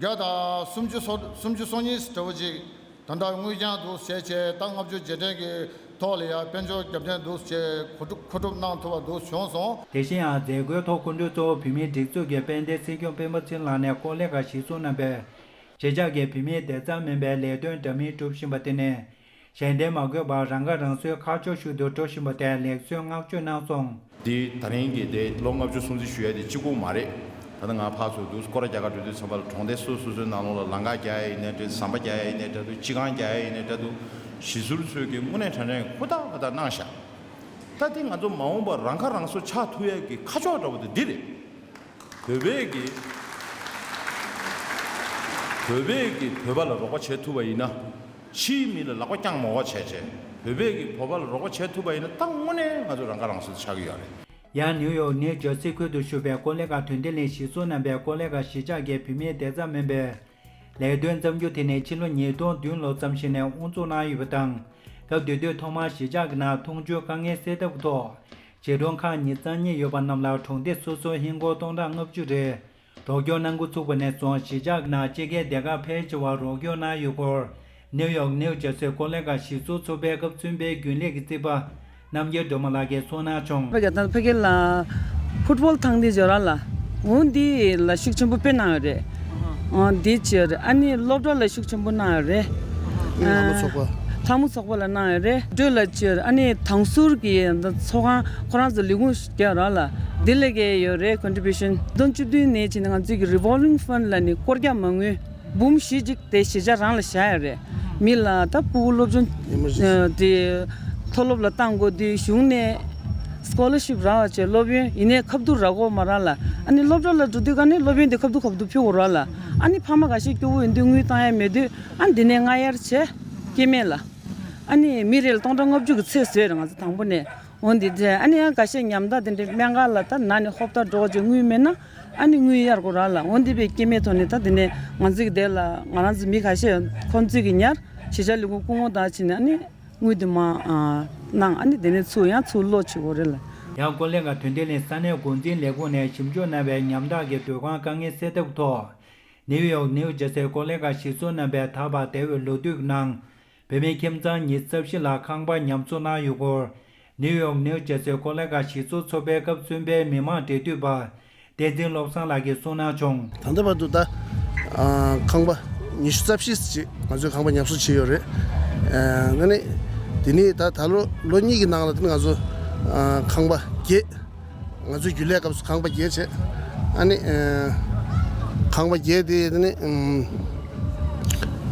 བརྒྱ་དང་སུམ་ཅུ་སོ་སུམ་ཅུ་སོ་གཉིས་འདྲ་བོ་ཅིག་ད་ལྟ་དངུལ་རྐྱང་འདུག་ཟེར་བྱས་ད་ལྔ་བཅུ་རྗེས་དྲན་གྱི་ཐོག་ལ་ཡང་དཔལ་འབྱོར་རྒྱབ་རྟེན་འདུག་ཟེར་མཁོ་སྒྲུབ་མཁོ་སྒྲུབ་གནང་ཐུབ་པ་འདུག་བྱུང་སོང་། དེ་བཞིན་ཡང་མཛད་སྒོའི་ཐོག་སྐུ་མགྲོན་གཙོ་བོ་བོད་མིའི་སྒྲིག་འཛུགས་ཀྱི་དཔལ་ལྡན་སྲིད་སྐྱོང་སྤེན་པ་ཚེ་རིང་ལགས་ནས་ཀོ་ལི་གྷལ་གཞིས་བཟུང་རྣམ་པས་གཞིས་ཆགས་ཀྱི་བོད་མིའི་བདེ་རྩ་སྨན་པའི་ལས་དོན་འདྲ་མིན་སྒྲུབ་བཞིན་པ་དེ་ནི་གཞན་དོན་མ་དགོས་པར་རང་ཁ་རང་གསོའི་ཁ་ཕྱོགས་ཤིག་ཏུ་འགྲོ་བཞིན་པ་དེར་ལེགས་གསོལ་བསྔགས་བརྗོད་གནང་སོང་། འདི་ད་རིང་གི་དེ་ལོ་ལྔ་བཅུ་སྲུང་བརྩི་ཞུ་ཡ་དེ་གཅིག་པུ་མ་རེད། ད་ལྟ་ང་ཕར་ཚུར་འདུག་སྐོར་ར་རྒྱག་ག་འགྲོ་དུས་ཙམ་པ་ལ་གྲོང་སྡེ་སོ་སོ་སོའི་ནང་ལོགས་ལ་ལམ་ཁ་རྒྱག་ཡ་ཡིན་ནའི་འདྲ་འདུག་ཟམ་པ་རྒྱག་ཡ་ཡིན་ནའི་འདྲ་འདུག་སྤྱི་ཁང་རྒྱག་ཡ་ཡིན་ནའི་འདྲ་འདུག་གཞིས་ཟུར་ཚོས་ཀྱི་དངོས་གནས་དྲང་གནས་ཧུར་ཐག་ཧུར་ཐག་གནང་ཤག་ད་དེ་ང་ཚོ་མ་འོངས་པར་རང་ཁ་རང་གསོ་ཆགས་ཐུབ་ཡ་གི་ཁ་ཕྱོགས་འདྲ་བོ་དེ་འདི་རེད། བོད་པས་ཀྱི་བོད་པས་ཀྱི་བོད་པ་ལ་རོགས་པ་བྱེད་ཐུབ་པ་ཡིན་ན། ཕྱིའི་མི་ལ་ལག་པ་བརྐྱངས་མ་དགོས་པ་བྱས་བྱས། བོད་པས་ཀྱི་བོད་པ་ལ་རོགས་པ་བྱེད་ཐུབ་པ་ཡིན་ན་ད་དངོས་གནས་ང་ཚོ་རང་ཁ་རང་གསོ་ཆགས་ཀྱི་ཡོད་རེད། ཡང་ནིའུ་ཡོག་ནིའུ་ཇར་སི་ཁུལ་དུ་བཞུགས་པའི་ཀོ་ལི་གྷལ་དོན་ལྡན་གླིང་གཞིས་བཟུང་རྣམ་པས་ཀོ་ལི་གྷལ་གཞིས་ཆགས་ཀྱི་བུད་མེད་བདེ་རྩ་སྨན་པའི་ལས་དོན་བརྩམས་རྒྱུ་དེ་ནི་ཕྱི་ལོ་ཉིས་སྟོང་བདུན་ལོ་ཙམ་ཞིག་ནས་དབུ་འཛུགས་གནང་ཡོད་པ་དང་། སྐབས་དེ་དུས་ཐོག་མར་གཞིས་ཆགས་ཀྱི་ནང་འཐུང་ཆུའི་དཀའ་ངལ་སེལ་ཐབས་ཀྱི་ཐོག་བྱིས་སྒྲུང་ཁག་ཉིས་རྩ་གཉིས་ཡོད་པ་རྣམས་ལ་གྲོང་སྡེ་སོ་སོའི་ཧིན་སྒོར་སྟོང་ཕྲག་ལྔ་བཅུ་རེ་རོགས་སྐྱོར་གནང་འགོ་ཚུགས་པ་ནས་བཟུང་གཞིས་ཆགས་ཀྱི་ནང་སྤྱི་ཁྱབ་སྡེ་ཁག་ཕལ་ཆེ་བར་རོགས་སྐྱོར་གནང་ཡོད་སྐོར་ ནིའུ་ཡོག་ནིའུ་ཇར་སི་གོ་ལེ་ག་གཞི་བཙུགས་ཚོགས་པའི་སྐབས་བཙུན་པའི་རྒྱུན་ལས་ཀྱི་རྩིས་པ་རྣམ་རྒྱལ་སྒྲོལ་མ་ལགས་ཀྱིས་གསུངས་གནང་བྱུང་། ཕ་གི་ད་ཕ་གི་ལ་ཕུཊ་བོལ་ཐང་འདི་འཇོ་ར་ལ་འོན་འདི་ལ་ཤུགས་ཆེན་པོ་དཔེ་གནང་ཡོད་རེད། འོན་འདི་ཕྱིར་ཨ་ནི་སློབ་གྲྭ་ལ་ཤུགས་ཆེན་པོ་གནང་ཡོད་རེད། ལྷ་མོ་ཚོགས་པ། ལྷ་མོ་ཚོགས་པ་ལ་གནང་ཡོད་རེད། འགྲོས་ལ་ཕྱིར་ཨ་ནི་དང་ཟུར་གྱི་ཚོགས་ཁང་ཁོ་རང་ཚོ་ལས་ཁུངས་རྒྱག་ར་ལ་འདི་ལས་ཀའི་ཡོད་རེད། ཀོན་ཊི་བྷུ་ཤན་བདུན་ཅུ་བདུན་ནས་ཕྱིན་ནས་ང་ཚོའི་གི་རི་བོལ་ཝིང་ཕན་ལ་ནི་སྐོར་རྒྱག་མ་དངུལ། འབུམ་བཞི་གཅིག་དེ་གཞིས་ཆགས་རང་ལ་བཞག་ཡོད་རེད། མི་ལ་ད་ཕྲུ་གུ་སློབ་སྦྱོང་དེ་མཐོ་སློབ་ལ་བཏང་དགོས་དུས་གཞུང་ནས་སི་ཀོ་ལར་ཤིབ་རག་པ་བྱས་སློབ་ཡོན་ཡིན་ནའི་ཁ་བསྡུར་རག་གོ་མ་རག་ལ་ཨ་ནི་སློབ་གྲྭ་ལ་འགྲོ་དུས་ག་ནས་སློབ་ཡོན་དེ་ཁ་བསྡུར་ཁ་བསྡུར་ཕུལ་དགོས་རག་ལ་ཨ་ནི་ཕ་མ་འགའ་ཤས་སྐྱོ་བོ་ཡིན་དུས་དངུལ་བཏང་ཡ་མེད་དུས་ཨ་ནི་འདི་ནས་མངགས་ཡར་བྱས་སྐྱེ་དམན་ལ་ཨ་ནི་མི་རེ་ལ་སྟོང་ཕྲག་ལྔ་བཅུ་གི་ཚད་བཟོས་རེད། ང་ཚོ་དང་པོ་ནས། འོ་འདི་དེ་ཨ་ནི་ཡང་འགའ་ཤས་ཉམ་ཐག་དེ་འདྲའི་སྨན་ཁང་ལ་ད་ན་ནི་ཧོབ་ཐག་འགྲོ་བྱས་དངུལ་མེད་ན་ཨ་ནི་དངུལ་གཡར་དགོས་ར་ལ་འོ་འདི་བས་སྐྱེ་དམན་ཐོག་ནས་ད་དེ་ནས་ང་ཚོའི་གི་དེ་ལ་ང་རང་ཚོ་མི་ཁ་ཤས་ཁོང་ཚོའི་གི་ཉར་གཞིས་ཆགས་ལས་ཁུངས་སྐུ་ངོ་དང་ཕྱིན་ནས་ཨ་ནི་དངུལ་དེ་མ་གནང་ཨ་ནི་དེ་ནས་ཚུར་ཡང་ཚུར་ལོག་བྱེད་དགོས་རེད་ལ། ཡང་ཀོ་ལེ་ག་དོན་ལྡན་གླིང་ས་གནས་འགོ་འཛིན་ལས་ཁུངས་ནས་ཞིབ་འཇུག་གནང་བའི་ཉམ་ཐག་གི་སྡོད་ཁང་དཀའ་ངལ་སེལ་ཐབས་ཐོག་ནིའུ་ཡོག་ནིའུ་ཇར་སི་ཀོ་ལེ་ག་གཞིས་ཚོགས་རྣམ་པས་ད་བར་འདས་པའི་ལོ་དུས་ནང་། བོད་མི་ཁྱིམ་ཚང་ཉི་ཤུ་རྩ་བཞི་ལ་ཁང་པ་ཉམས་གསོ་གནང་ཡོད་སྐོར། ནིའུ་ཡོག་ནིའུ་ཇར་སི་གོ་ལེ་ག་གཞིས་ཚོགས་ཚོགས་པའི་སྐབས་བཙུན་པའི་མི་མང་འབྲེལ་མཐུད་པ་བསྟན་འཛིན་བློ་བཟང་ལགས་ཀྱིས་གསུངས་གནང་བྱུང་། ད་ལྟ་བར་དུ་ད་ཨ་ཁང་པ་ཉི་ཤུ་རྩ་བཞི་ཅིག་ང་ཚོས་ཁང་པ་ཉམས་གསོ་བྱས་ཡོད་རེད། ཨ་ནི་དེ་ནས་ད་ད་ལོ་ལོ་གཉིས་ཀྱི་ནང་ལ་དེ་ནི་ང་ཚོ་ཨ་ཁང་པ་བརྒྱད། ང་ཚོའི་རྒྱུན་ལས་སྐབས་སུ་ཁང་པ་བརྒྱད་བྱས། ཨ་ནི་ཨ་ཁང་པ་བརྒྱད་དེ་ནི་ཨམ་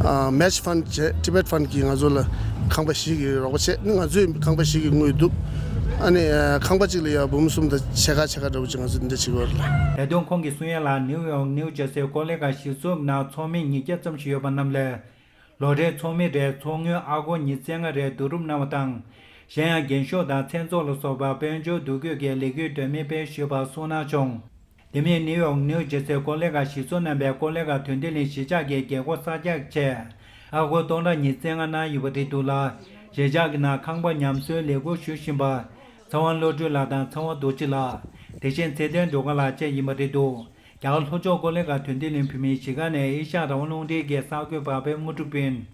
ཨ་Match Fund བྱས། Tibet Fund གིས་ང་ཚོ་ལ་ཁང་པ་བཞི་གི་རོགས་པ་བྱས། ནི་ང་ཚོས་ཁང་པ་བཞི་གི་དངུལ་བསྡུ། ཨ་ནི་ཨ་ཁང་པ་གཅིག་ལ་ཡ་འབུམ་གསུམ་དང་ཕྱེད་ཀ་ཕྱེད་ཀ་འདྲ་བོ་ཅིག་ང་ཚོས་འདི་འདྲ་བྱེད་ཀྱི་ཡོད་རེད། ད་དུང་ཁོང་གིས་གསུང་ཡ་ལ་ནིའུ་ཡོག་ནིའུ་ཇར་སི་ཀོ་ལེ་ག་གཞིས་ཚོགས་ནང་ཚོགས་མི་ཉིས་བརྒྱ་ཙམ་ཞིག་ཡོད་པ་རྣམས་ལས། ལོ་རེའི་ཚོགས་མི་རེར་ཚོགས་དངུལ་ཨ་སྒོར་ཉི་ཤུ་རྩ་ལྔ་རེ་བསྡུ་རུབ་གནང་བ་དང་། གཞན་ཡང་རྒན་ཤོས་དང་མཚན་ཚོགས་ལ་སོགས་པ་དཔལ་འབྱོར་འདུ་འགོད་ཀྱི་ལས་འགུལ་སྒྲོན་མེ་སྤེལ་ཞུས་པ་གསུངས་གནང་བྱུང་། དེ་མིན་ནིའུ་ཡོག་ནིའུ་ཇར་སི་ཀོ་ལེ་ག་གཞིས་ཚོགས་རྣམ་པས་ཀོ་ལེ་ག་དོན་ལྡན་གླིང་གཞིས་ཆགས་ཀྱི་རྒྱལ་སྒོ་གསར་རྒྱག་ཆེད་ཨ་སྒོར་སྟོང་ཕྲག་ཉི་ཤུ་རྩ་ལྔ་གནང་ཡོད་པ་རེད་འདུག་ལ། གཞིས་ཆགས་ཀྱི་ནང་ཁང་པ་ཉམས་གསོའི་ལས་འགུལ་ཞུ་བཞིན་པ་ཚེ་དབང་བློ་གྲོས་ལགས་དང་ཚེ་དབང་རྡོ་རྗེ་ལགས། དེ་བཞིན་ཚེ་བརྟན་སྒྲོལ་དཀར་ལགས་བཅས་ཡིན་པ་རེད་འདུག་རྒྱ་གར་ལྷོ་ཕྱོགས་ཀོ་ལེ་ག་དོན་ལྡན་གླིང་བོད་མིའི་གཞིས་ཁང་ནས་ཨེ་ཤ་ཡ་རང་དབང་རླུང་འཕྲིན་གྱི་གསར་འགོད་པ་ཕེབས་དངོས་གྲུབ་སྤུན།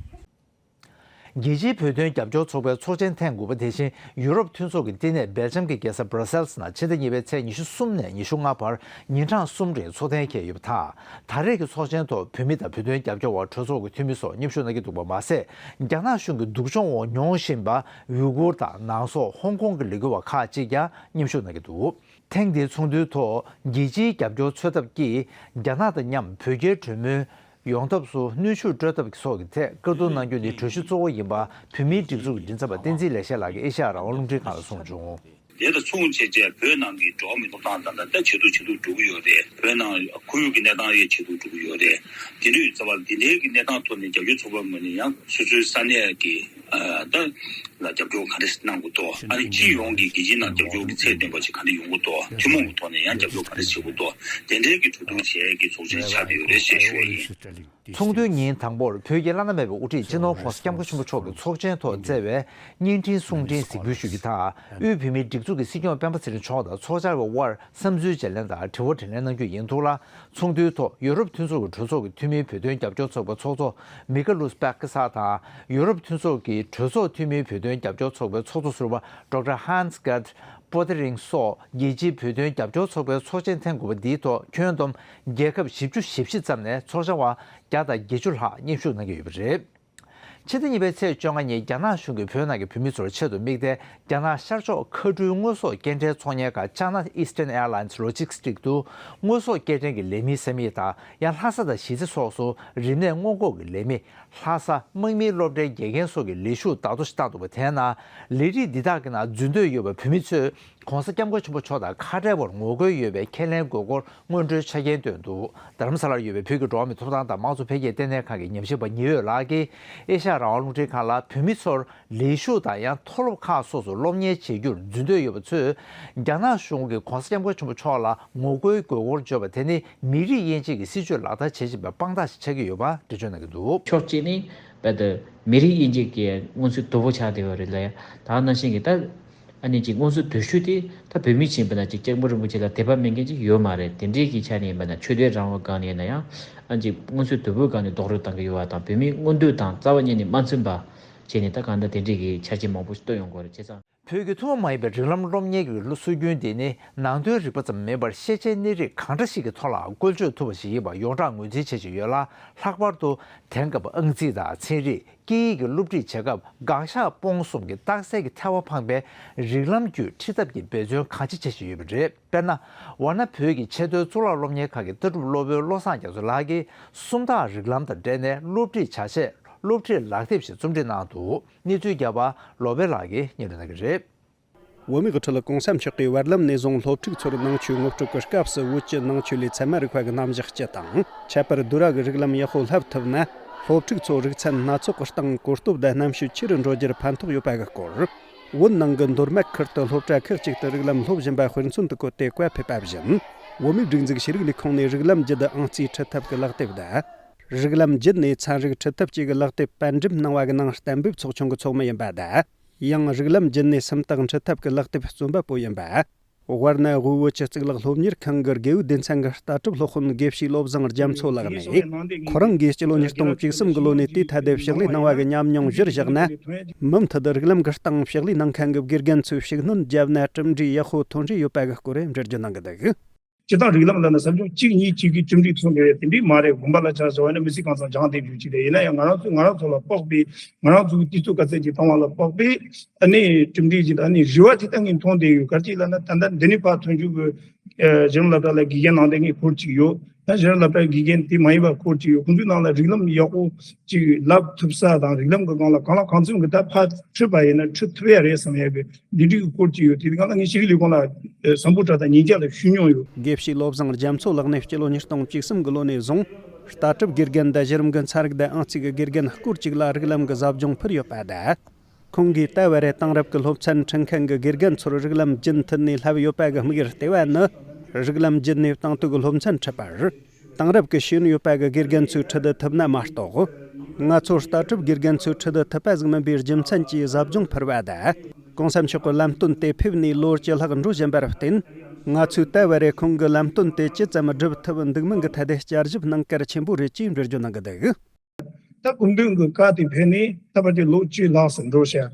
རྒྱལ་སྤྱིའི་བོད་དོན་རྒྱབ་སྐྱོར་ཚོགས་པའི་ཚོགས་ཆེན་ཐེངས་དགུ་པ་དེ་བཞིན་ཡུ་རོབ་མཐུན་ཚོགས་ཀྱི་བསྟི་གནས་སྦེལ་ཇམ་གྱི་རྒྱལ་ས་སྦྲ་སེལ་སི་ནང་ཕྱི་ཟླ་གཉིས་པའི་ཚེས་ཉི་ཤུ་གསུམ་ནས་ཉི་ཤུ་ལྔ་བར་ཉིན་གྲངས་གསུམ་རིང་ཚོགས་ཐེངས་འཁེལ་ཡོད་པ་དང་། ད་རེས་ཀྱི་ཚོགས་ཆེན་ཐོག་བོད་མི་དང་བོད་དོན་རྒྱབ་སྐྱོར་བ་གྲོས་ཚོགས་ཀྱི་འཐུས་མི་སོགས་མཉམ་ཞུགས་གནང་གི་འདུག་པ་མ་ཟད། རྒྱ་ནག་གཞུང་གི་སྡུག་སྦྱོང་འོག་མྱོང་བཞིན་པ་ཡུ་གུར་དང་ནང་སོག་ཧོང་ཀོང་གི་ལས་འགུལ་བ་ཁག་ཅིག་ཀྱང་མཉམ་ཞུགས་གནང་གི་འདུག་ཐེངས་འདིའི་ཚོགས་འདུའི་ཐོག་རྒྱལ་སྤྱིའི་རྒྱབ་སྐྱོར་འཚོལ་ཐབས་ཀྱིས་རྒྱ་ནག་དང་མཉམ་བོད་རྒྱའི་གྲོས་མོལ་ཡོང་ཐབས་སུ་གནོན་ཤུགས་སྤྲོད་ཐབས་སོགས་ཀྱི་ཐད་བཀའ་བསྡུར་གནང་རྒྱུ་ནི་གྲོས་གཞི་གཙོ་བོ་ཡིན་པ་བོད་མིའི་སྒྲིག་འཛུགས་ཀྱི་མགྲིན་ཚབ་པ་བསྟན་འཛིན་ལེགས་བཤད་ལགས་ཀྱིས་ཨེ་ཤ་ཡ་རང་དབང་རླུང་འཕྲིན་ཁང་ལ་གསུངས་བྱུང་། དེ་དང་མཚུངས་བྱས་རྗེས་བོད་ནང་གི་འགྲོ་བ་མིའི་ཐོབ་ཐང་དང་ད་ལྟ་ཇེ་སྡུག་ཇེ་སྡུག་འགྲོ་གི་ཡོད་རེད། བོད་ནང་ཁོར་ཡུག་གི་གནས་སྟངས་ཡང་ཇེ་སྡུག་འགྲོ་གི་ཡོད་རེད། དེ་འདྲའི་རྩ་བ་འདི་འདྲའི་གི་གནས་སྟངས་ཐོག་ནས་རྒྱབ་སྐྱོར་ཚོགས་པའི་ངོས་ནས་ཡང་སོ་སོའི་ས་གནས་ཀྱི་ད་ལ་རྒྱབ་སྐྱོར་ག་རེ་གནང་དགོས་འདུག་ཨ་ནི་སྤྱི་ཡོངས་ཀྱི་རྒྱལ་སྤྱི་ནང་རྒྱབ་སྐྱོར་གྱི་ཚད་ལྡན་པ་ཅིག་ག་འདྲ་ཡོང་དགོས་འདུག་ཐུན་མོང་གི་ཐོག་ནས་ཡང་རྒྱབ་སྐྱོར་ག་རེ་བྱེད་དགོས་འདུག་དེ་འདྲའི་གི་གྲོས་བསྡུར་བྱེད་ཡས་ཀྱི་ཚོགས་ཆེན་ཆགས་བསྡད་ཡོད་རེད་ཞེས་ཞུ་ཡ་ཡིན། ཚོགས་འདུའི་ཉིན་དང་པོར་བོད་ཀྱི་བླ་ན་མེད་པའི་དབུ་ཁྲིད་སྤྱི་ནོར་༸གོང་ས་༸སྐྱབས་མགོན་ཆེན་པོ་མཆོག་གིས་ཚོགས་ཆེན་ཐོག་བསྩལ་བའི་བརྙན་འཕྲིན་གསུང་འཕྲིན་གཟིགས་འབུལ་ཞུ་རྒྱུ་དང་། དབུས་བོད་མིའི་སྒྲིག་འཛུགས་ཀྱི་སྲིད་སྐྱོང་སྤེན་པ་ཚེ་རིང་མཆོག་དང་ཚོགས་བཅར་བའི་དབར་བསམ་ཚུལ་བརྗེ་ལེན་དང་དྲི་བ་དྲིས་ལན་གནང་རྒྱུ་ཡིན་འདུག་ལ། ཚོགས་འདུའི་ཐོག་ཡུ་རོབ་མཐུན་ཚོགས་ཀྱི་གྲོས་ཚོགས་ཀྱི་འཐུས་མིའི་བོད་དོན་རྒྱབ་སྐྱོར་ཚོགས་པའི་ཚོགས་གཙོ་མི་ཀ་ལུས་པེ་ཀི་སར་དང་། ཡུ་རོབ་མཐུན་ཚོགས་ཀྱི་གྲོས་ཚོགས་འཐུས་མིའི་བོད་དོན་རྒྱབ་སྐྱོར་ཚོགས་པའི་ཚོགས་གཙོ་ཟུར་པ་ཌོག་ཊར་ཧན་སི་གྷར་པོ་ཏེ་རིང་སོགས་རྒྱལ་སྤྱིའི་བོད་དོན་རྒྱབ་སྐྱོར་ཚོགས་པའི་ཚོགས་ཆེན་ཐེངས་དགུ་པ་འདིའི་ཐོག་ཁྱོན་བསྡོམས་རྒྱལ་ཁབ་བཞི་བཅུ་ཞེ་བཞི་ཙམ་ནས་ཚོགས་བཅར་བ་བརྒྱ་དང་བརྒྱད་ཅུ་ལྷག་མཉམ་ཞུགས་གནང་གི་ཡོད་པ་རེད། ཕྱི་ཟླ་གཉིས་པའི་ཚེས་བཅོ་ལྔ་ཉིན་རྒྱ་ནག་གཞུང་གིས་བོད་ནང་གི་བོད་མི་ཚོར་ཆེད་དུ་དམིགས་ཏེ། རྒྱ་ནག་ཤར་ཕྱོགས་མཁའ་འགྲུལ་དངོས་ཟོག་སྐྱེལ་འདྲེན་ཚོང་གཉེར་ཁང་China Eastern Airlines Logistics དུ་དངོས་ཟོག་སྐྱེལ་འདྲེན་གྱི་ལས་མི་ཟེར་མི་དང་། ཡང་ལྷ་ས་དང་གཞིས་རྩེ་སོགས་སུ་རིམས་ནད་སྔོན་འགོག་གི་ལས་མི། ལྷ་ས་དམག་མིའི་སློབ་གྲྭའི་དགེ་རྒན་སོགས་ཀྱི་ལས་ཞུགས་བདག་ཐོ་ཞིག་བཏང་འདུག་པ། དེའི་ནང་ལས་རིགས་འདི་དག་གི་ནང་འཛུལ་འདོད་ཡོད་པའི་བོད་མི་ཚོས་༸གོང་ས་༸སྐྱབས་མགོན་ཆེན་པོ་མཆོག་དང་ཁ་བྲལ་བར་ངོ་རྒོལ་ཡོད་པའི་ཁས་ལེན་དགོས་སྐོར་སྔོན་འགྲོའི་ཆ་རྐྱེན་བཏོན་འདུག་རྡ་རམ་ས་ལར་ཡོད་པའི་བོད་ཀྱི་འགྲོ་བ་མིའི་ཐོབ་ཐང་དང་དམངས་གཙོ་འཕེལ་རྒྱས་ལྟེ་གནས་ཁང་གི་ཉམས་ཞིབ་པ་ཉི་འོད་ལགས་ཀྱིས་ཨེ་ཤ་ཡ་རང་དབང་རླུང་འཕྲིན་ཁང་ལ། བོད་མི་ཚོར་ལས་ཞུགས་དང་ཡང་མཐོ་སློབ་ཁག་སོགས་སུ་སློབ་གཉེར་བྱེད་རྒྱུར་འཛུལ་འདོད་ཡོད་པ་ཚོས་རྒྱ་ནག་གཞུང་གིས་༸གོང་ས་༸སྐྱབས་མགོན་ཆེན་པོ་མཆོག་ལ་ངོ་རྒོལ་དགོས་སྐོར་བརྗོད་པ་དེ་ནི་མི་རིགས་དབྱེ་འབྱེད་ཀྱི་སྲིད་བྱུས་ལག་བསྟར་བྱེད་བཞིན་པའི་དཔང་རྟགས་ཤིག་ཆགས་ཀྱི་ཡོད་པ་འགྲེལ་བརྗོད་གནང་གི་འདུག་ཕྱོགས་གཅིག་ནས་རྦད་དེ་མི་རིགས་དབྱེ་འབྱེད་ཀྱི་མངོན་ཚུལ་དོད་པོ་ཆགས་བསྡད་ཡོད་རེད་ལ། ད་ག་ནང་བཞིན་གྱི་ད། ཨ་ནི་ཅིག་སྔོན་ཚུད་དུས་ཤུགས་དེ་ད་བོད་མི་ཅིག་ཡིན་པ་ན་ཅིག་སྐྱབས་མགོན་རིན་པོ་ཆེ་ལ་དད་པ་མེད་མཁན་ཅིག་ཡོད་མ་རེད། དེ་འདྲའི་གི་ཆ་ནས་ཡིན་པ་ན་ཆོས་དད་རང་དབང་སྒང་ནས་ཡིན་ན་ཡང་ཨ་ཅིག་སྔོན་ཚུད་དུས་བབ་སྒང་ནས་རྡོག་རོལ་བཏང་གི་ཡོད་པ་དང་། བོད་མིའི་མངོན་འདོད་དང་རྩ་བ་ཉིད་ནས་མ་མཐུན་པ་བྱས་ནས་ད་གང་ལྟར་དེ་འདྲའི་གི་ཆ་རྐྱེན་མང་པོ་ཞིག་བཏོན་ཡོང་གི་ཡོད་རེད། བྱས་ཙང་། བོད་ཀྱི་ཐུན་མོང་མ་ཡིན་པའི་རིགས་ལམ་སློབ་གཉེར་གྱི་སྲོལ་རྒྱུན་དེ་ནི་ནང་དོན་རིག་པ་ཙམ་མིན་པར་ཤེས་བྱའི་གནས་རིགས་གང་འདྲ་ཞིག་གི་ཐོག་ལ་བཀོལ་སྤྱོད་ཐུབ་པ་ཞིག་ཡིན་པ་ཡོངས་གྲགས་ངོས་འཛིན་བྱེད་བཞིན་ཡོད་ལ། ལྷག་པར་དུ་དེང་སྐབས་ཨང་རྩིས་དང་ཚན་རིག་སྐད་ཡིག་གི་སློབ་ཁྲིད་བྱེད་སྐབས་དགག་བཞག་སྤོང་གསུམ་གྱི་རྟགས་གསལ་གྱི་ཐལ་བ་འཕངས་པའི་རིགས་ལམ་བརྒྱུད་ཁྲིད་ཐབས་ཀྱི་འབད་བརྩོན་གང་ཆེ་བྱེད་བཞིན་ཡོད་པ་རེད། དཔེར་ན། ཝཱ་ཎ་བོད་ཀྱི་ཆེས་མཐོའི་གཙུག་ལག་སློབ་གཉེར་ཁང་གི་ལྟ་གྲུབ་སློབ་དཔོན་བློ་བཟང་རྒྱ་མཚོ་ལགས་ཀྱིས་སུམ་རྟགས་རིགས་ལམ་དང་འབྲེལ་ནས་སློབ་ཁྲིད་བྱ་ཆེད་སློབ་ཁྲིད་ལག་དེབ་ཞིག་རྩོམ་སྒྲིག་གནང་འདུག་གནས་ཚུལ་བརྒྱབ་པ་བློ་བྷེ་ལགས་ཀྱིས་སྙན་སྒྲོན་གནང་གི་རེད། བོད་མིའི་དབུ་ཁྲིད་གོང་ས་མཆོག་གིས་བར་ལམ་ནས་བཟུང་སློབ་ཕྲུག་ཚོར་ནང་ཆོས་ངོ་སྤྲོད་ཀྱི་སྐབས་སུ་བོད་ཀྱི་ནང་ཆོས་ལས་ཚད་མ་རིག་པ་གི་རྣམ་གཞག་སྤྱི་དང་། ཁྱད་པར་བསྡུར་བ་གི་རིགས་ལམ་ཡག་པོ་བསླབ་ཐུབ་ན། སློབ་ཕྲུག་ཚོ་རིག་ཚན་སྣ་ཚོགས་ཀྱི་སྟེང་གོ་སྟོབས་དང་རྣམ་དཔྱོད་ཆེ་རུ་འགྲོ་རྒྱུར་ཕན་ཐོགས་ཡོད་པ་གི་སྐོར། བོད་ནང་གི་མདོ་སྨད་ཁུལ་དུ་སློབ་གྲྭ་ཁག་ཅིག་ཏུ་རིགས་ལམ་སློབ་བཞིན་པ་དཔེ་མཚོན་དུ་བཀོད་དེ་བཀའ་ཕེབས་པ་བཞིན། བོད་མིའི་སྒྲིག་འཛུགས་ཤེས་རིག་ལས་ཁུངས་ནས་རིགས་ལམ་བརྒྱུད་ཨང་རྩིས་ཁྲིད་ཐབས་ཀྱི་ལག་དེབ་དང་། རིགས་ལམ་བརྒྱུད་ནས་ཚན་རིག་ཁྲིད་ཐབས་བཅས་ཀྱི་ལག་དེབ་པར་འགྲེམས་གནང་བ་གི་ནང་གཏན་འབེབས་ཚོགས་ཆུང་གི་ཚོགས་མི་ཡིན་པ་དང་། ཡང་རིགས་ལམ་བརྒྱུད་ནས་སུམ་རྟགས་འཁྲིད་ཐབས་ཀྱི་ལག་དེབ་རྩོམ་པ་པོ་ཡིན་པ། དབར་ན་དབུས་བོད་ཀྱི་གཙུག་ལག་སློབ་གཉེར་ཁང་གི་དགེ་འོས་སྡེ་ཚན་གྱི་ལྟ་གྲུབ་སློབ་དཔོན་དགེ་བཤེས་བློ་བཟང་རྒྱ་མཚོ་ལགས་ནས། ཁོ་རང་གིས་སྤྱི་ལོ་ཉིས་སྟོང་བཅུ་གསུམ་གྱི་ལོ་ནས་དེའི་ཐད་དུ་ཕྱག་ལས་གནང་བ་གི་ཉམས་མྱོང་གཞིར་བཞག་ན། མུ་མཐུད་རིགས་ལམ་གྱི་སྟེང་ཕྱག་ལས་གནང་མཁན་གྱི་དགེ་རྒན་ཚོས་ཤུགས་སྣོན་བརྒྱབ་ན་གྲུབ་འབྲས་ཡག་པོ་ཐོན་འབྲས་ཡོད་པ་གི་སྐོར་འགྲེལ་བརྗོད་གནང་གི་འདུག་སྤྱིར་བཏང་རིགས་ལམ་ལབ་ན་ཟབ་སྦྱོང་གཅིག་གཉིས་གཅིག་གིས་གྲུབ་འབྲས་ཐོན་དགོས་ཡ་དེ་འདྲས་མ་རེད། དགོན་པ་ལ་ཆ་བཞག་པ་ན་མི་ཚེ་གང་ཚང་སྦྱངས་བསྡད་རྒྱུ་ཅིག་རེད། ཡིན་ན་ཡང་ང་རང་ཚོ་ང་རང་ཚོ་ལ་དཔག་པའི་ང་རང་ཚོ་གི་དུས་ཚོད་ག་ཚད་ཅིག་བཏང་བ་ལ་དཔག་པའི་ཨ་ནི་གྲུབ་འབྲས་ཅིག་དང་ཨ་ནི་རེ་བ་དེ་ལྟ་ངས་མཐོང་བསྡད་ཡོད། ག་རེ་ཅིག་ལབ་ན་ད་ལྟ་འདི་ནས་ཕར་ཐོན་རྒྱུ་གི་གཞི་རིམ་སློབ་གྲྭ་ལ་དགེ་རྒན་གནང་བསྡད་མཁན་སྐོར་ཅིག་ཡོད། ད་གཞི་རིམ་སློབ་གྲྭའི་དགེ་རྒན་དེ་མ་ཡིན་པ་སྐོར་ཅིག་ཡོད། ཁོང་ཚོའི་ནང་ལ་རིགས་ལམ་ཡག་པོ་ཅིག་བསླབ་ཐུབ་ས་དང་རིགས་ལམ་གྱི་སྒང་ལ་གང་ལ་གང་འཚམ་གྱི་ད་ཕར་ཁྲིད་པ་ཡིན་ན་ཁྲིད་ཐུབ་ཡ་རེད་བསམ་ཡ་གི་འདི་འདྲའི་སྐོར་ཅིག་ཡོད། དེ་གང་ལ་ངས་ཤེས་རིག་ལས་ཁུངས་ལ་ཨེ་བསམ་བློ་དྲ་དང་ཉིན་བརྒྱ་ལ་ཞུས་མྱོང་ཡོད། དགེ་བཤེས་བློ་བཟང་རྒྱ་མཚོ་ལགས་ནས་སྤྱི་ལོ་ཉིས་སྟོང་བཅུ་གསུམ་གི་ལོ་ནས་བཟུང་ལྟ་གྲུབ་དགེ་རྒན་དང་གཞི་རིམ་གྱི་ཚན་རིག་དང་ཨང་རྩིས་ཀྱི་དགེ་རྒན་སྐོར་ཅིག་ལ་རིགས་ལམ་གྱི་ཟབ་སྦྱོང་ཕུལ་ཡོད་པ་དང་། ཁོང་གིས་ད་བར་རེ་དེང་རབས་ཀྱི་སློབ་ཚན་ཁྲིད་མཁན་གྱི་དགེ་རྒན་ཚོར་རིགས་ལམ་རྒྱུན་མཐུད་ནས་བསླབས་ཡོད་པ་གི་དམིགས་ཡུལ་ལྟེ་བ་ནི། རིགས་ལམ་བརྒྱུད་ནས་དང་དུ་གི་སློབ་ཚན་ཁྲིད་པར། དེང་རབས་ཀྱི་ཤེས་ཡོན་ཡོད་པ་གི་དགེ་རྒན་ཚོས་ཁྲིད་ཐུབ་ན་མ་གཏོགས། ང་ཚོ་ལྟ་གྲུབ་དགེ་རྒན་ཚོས་ཁྲིད་ཐུབ་པ་ཟིག་མིན་པའི་རྒྱུ་མཚན་གྱིས་ཟབ་སྦྱོང་ཕུལ་བ་དང་། གོང་ས་མཆོག་གི་ལམ་སྟོན་དེ་ཕེབས་ནས་ལོ་བཅུ་ལྷག་འགྲོ་བཞིན་པར་བརྟེན། ང་ཚོས་ད་བར་རེ་ཁོང་གི་ལམ་སྟོན་དེ་ཇི་ཙམ་སྒྲུབ་ཐུབ་འདུག་མིན་གྱི་ཐད་དེ་བསྐྱར་ཞིབ་གནང་གལ་ཆེན་པོ་རེད་ཅེས་འགྲེལ་བརྗོད་གནང་གི་འདུག་ད་སྐུ་མདུན་གྱི་བཀའ་དེ་ཕེབས་ནས་ད་བར་དུ་ལོ་བཅུ་ལྷག་ཙམ་འགྲོ་ཤག་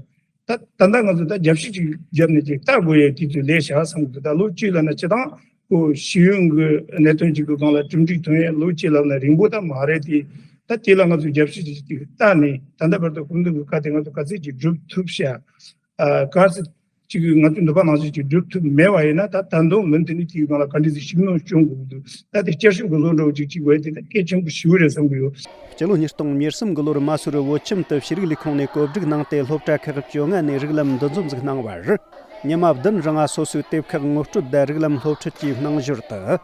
ད་ད་ལྟ་ང་ཚོ་ད་རྒྱབ་བཤིག་ཅིག་བརྒྱབ་ནས་ཅིག་ལྟ་དགོས་ཡས་དུས་ཚོད་སླེབས་ཤག་བསམ་གི་འདུག་ད་ལོ་བཅུ་ལབ་ན་སྤྱིར་བཏང་ཁོ་ཤེས་ཡོན་གྱི་གནད་དོན་ཅིག་གི་སྒང་ལ་གྲུབ་འབྲས་ཐོན་ཡས་ལོ་བཅུ་ལབ་ན་རིང་པོ་ད་མ་རེད་དེ། ད་དེ་ལ་ང་ཚོ་རྒྱབ་བཤིག་ཅིག་ཅིག་བལྟས་ནས་ད་ལྟ་བར་དུ་སྐུ་མདུན་གྱི་བཀའ་དེ་ང་ཚོ་ག་ཚོད་ཅིག་སྒྲུབ་ཐུབ་ཤག་ཨ། ག་ཚོད་ཅིག་ང་ཚོས་འདོད་པ་ནང་བཞིན་ཅིག་སྒྲུབ་ཐུབ་མེད་པ་ཡིན་ན་ད་ད་དུང་མུ་མཐུད་ནས་དེའི་སྒང་ལ་ག་འདྲ་ཞིག་ཤུགས་སྣོན་སྐྱོན་དགོས་ཀྱི་འདུག་ད་དེ་བསྐྱར་ཞིབ་ཀྱི་བཟོ་འདྲ་བོ་ཅིག་ཅིག་བྱས་ཏེ་ད་གལ་ཆེན་པོ་ཞེ་པོ་རེད་བསམ་གྱི་ཡོད། སྤྱི་ལོ་ཉིས་སྟོང་ཉེར་གསུམ་གི་ལོར་མ་སུ་རི་བོད་ཁྱིམ་དུ་ཤེས་རིག་ལས་ཁུངས་ནས་བཀོད་སྒྲིག་གནང་སྟེ་སློབ་གྲྭ་ཁག་བཅོ་ལྔ་ནས་རིགས་ལམ་འདུ་འཛོམས་ཟིག་གནང་བར། ཉི་མ་བདུན་རིང་ང་སོ་སོའི་དེབ་ཁག་ངོ་སྤྲོད་དང་རིགས་ལམ་སློབ་ཁྲིད་ཀྱི་གནང་ཞོར་དུ།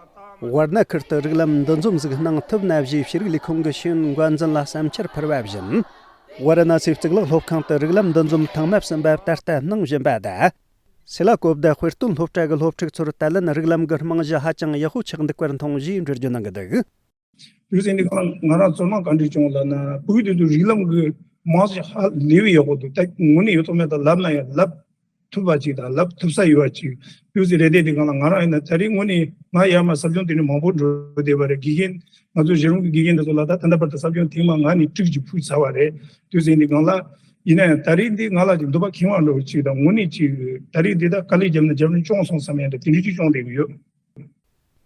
ཝར་ན་ཁུལ་དུ་རིགས་ལམ་འདུ་འཛོམས་ཟིག་གནང་ཐུབ་ན་ཞེས་ཤེས་རིག་ལས་ཁུངས་ཀྱི་ཤེས་ཡོན་འགན་འཛིན་ལ་བསམ་འཆར་ཕུལ་བ་བཞིན། ཝཱ་ར་ཎ་སིའི་གཙུག་ལག་སློབ་ཁང་དུ་རིགས་ལམ་འདུ་འཛོམས་ཐེངས་མ་གསུམ་པ་ད་ལྟ་གནང་བཞིན་པ་དང་། སེ་ལ་ཀོ་བདེ་དཔེ་སྟོན་སློབ་གྲྭ་གི་སློབ་ཕྲུག་ཚོར་ད་ལན་རིགས་ལམ་གྱི་རྨང་གཞི་ཧ་ཅང་ཡག་པོ་ཆགས་འདུག་པར་མཐོང་ཞེས་འགྲེལ་བརྗོད་གནང་གི་འདུག་དུས་ཚོད་འདི་གང་ང་རང་ཚོར་སྣང་ག་འདྲ་བྱུང་ལབ་ན། བོད་དུ་དུ་རིགས་ལམ་གྱི་རྨང་གཞི་ཧ་ལས་པའི་ཡག་པོ་འདུག་ད་དངོས་གནས་ཡོད་ཐོག་མེད་དང་ལབ་ན་ཡང་ལབ་ཐུབ་པ་ཅིག་དང་ལབ་ཐུབ་ས་ཡོད་པ་ཅིག་དུས་ཚོད་རེ་བསྡད་དེ་གང་ལ་ང་རང་ཡིན་ན་ད་རེས་དངོས་གནས་ང་ཡར་མར་ཟབ་སྦྱོང་དེ་འདྲ་མང་པོ་འགྲོ་བསྡད་པ་རེད། དགེ་རྒན་ང་ཚོ་གཞི་རིམ་གྱི་དགེ་རྒན་དེ་ཚོ་ལ་ད་ད་ལྟ་བར་དུ་ཟབ་སྦྱོང་ཐེངས་མ་ལྔ་ནས་དྲུག་ཅིག་ཕུལ་ཚར་བ་རེད། དུས་ཚོད་འདི་གང་ལ་ཡིན་ན་ཡང་ད་རེས་འདི་ང་ལ་ཅིག་འདོད་པ་ཁེངས་པ་འདྲ་བོ་ཅིག་དང་དངོས་གནས་ཅིག་ད་རེས་འདི་ད་དཀའ་ལས་བརྒྱབ་ན་བརྒྱབ་ན་སྐྱོང་སོང་བསམ་ཡང་འདྲ་དེ་འདྲ་ཅིག་སྐྱོང་བསྡད་ཀྱི་ཡོད།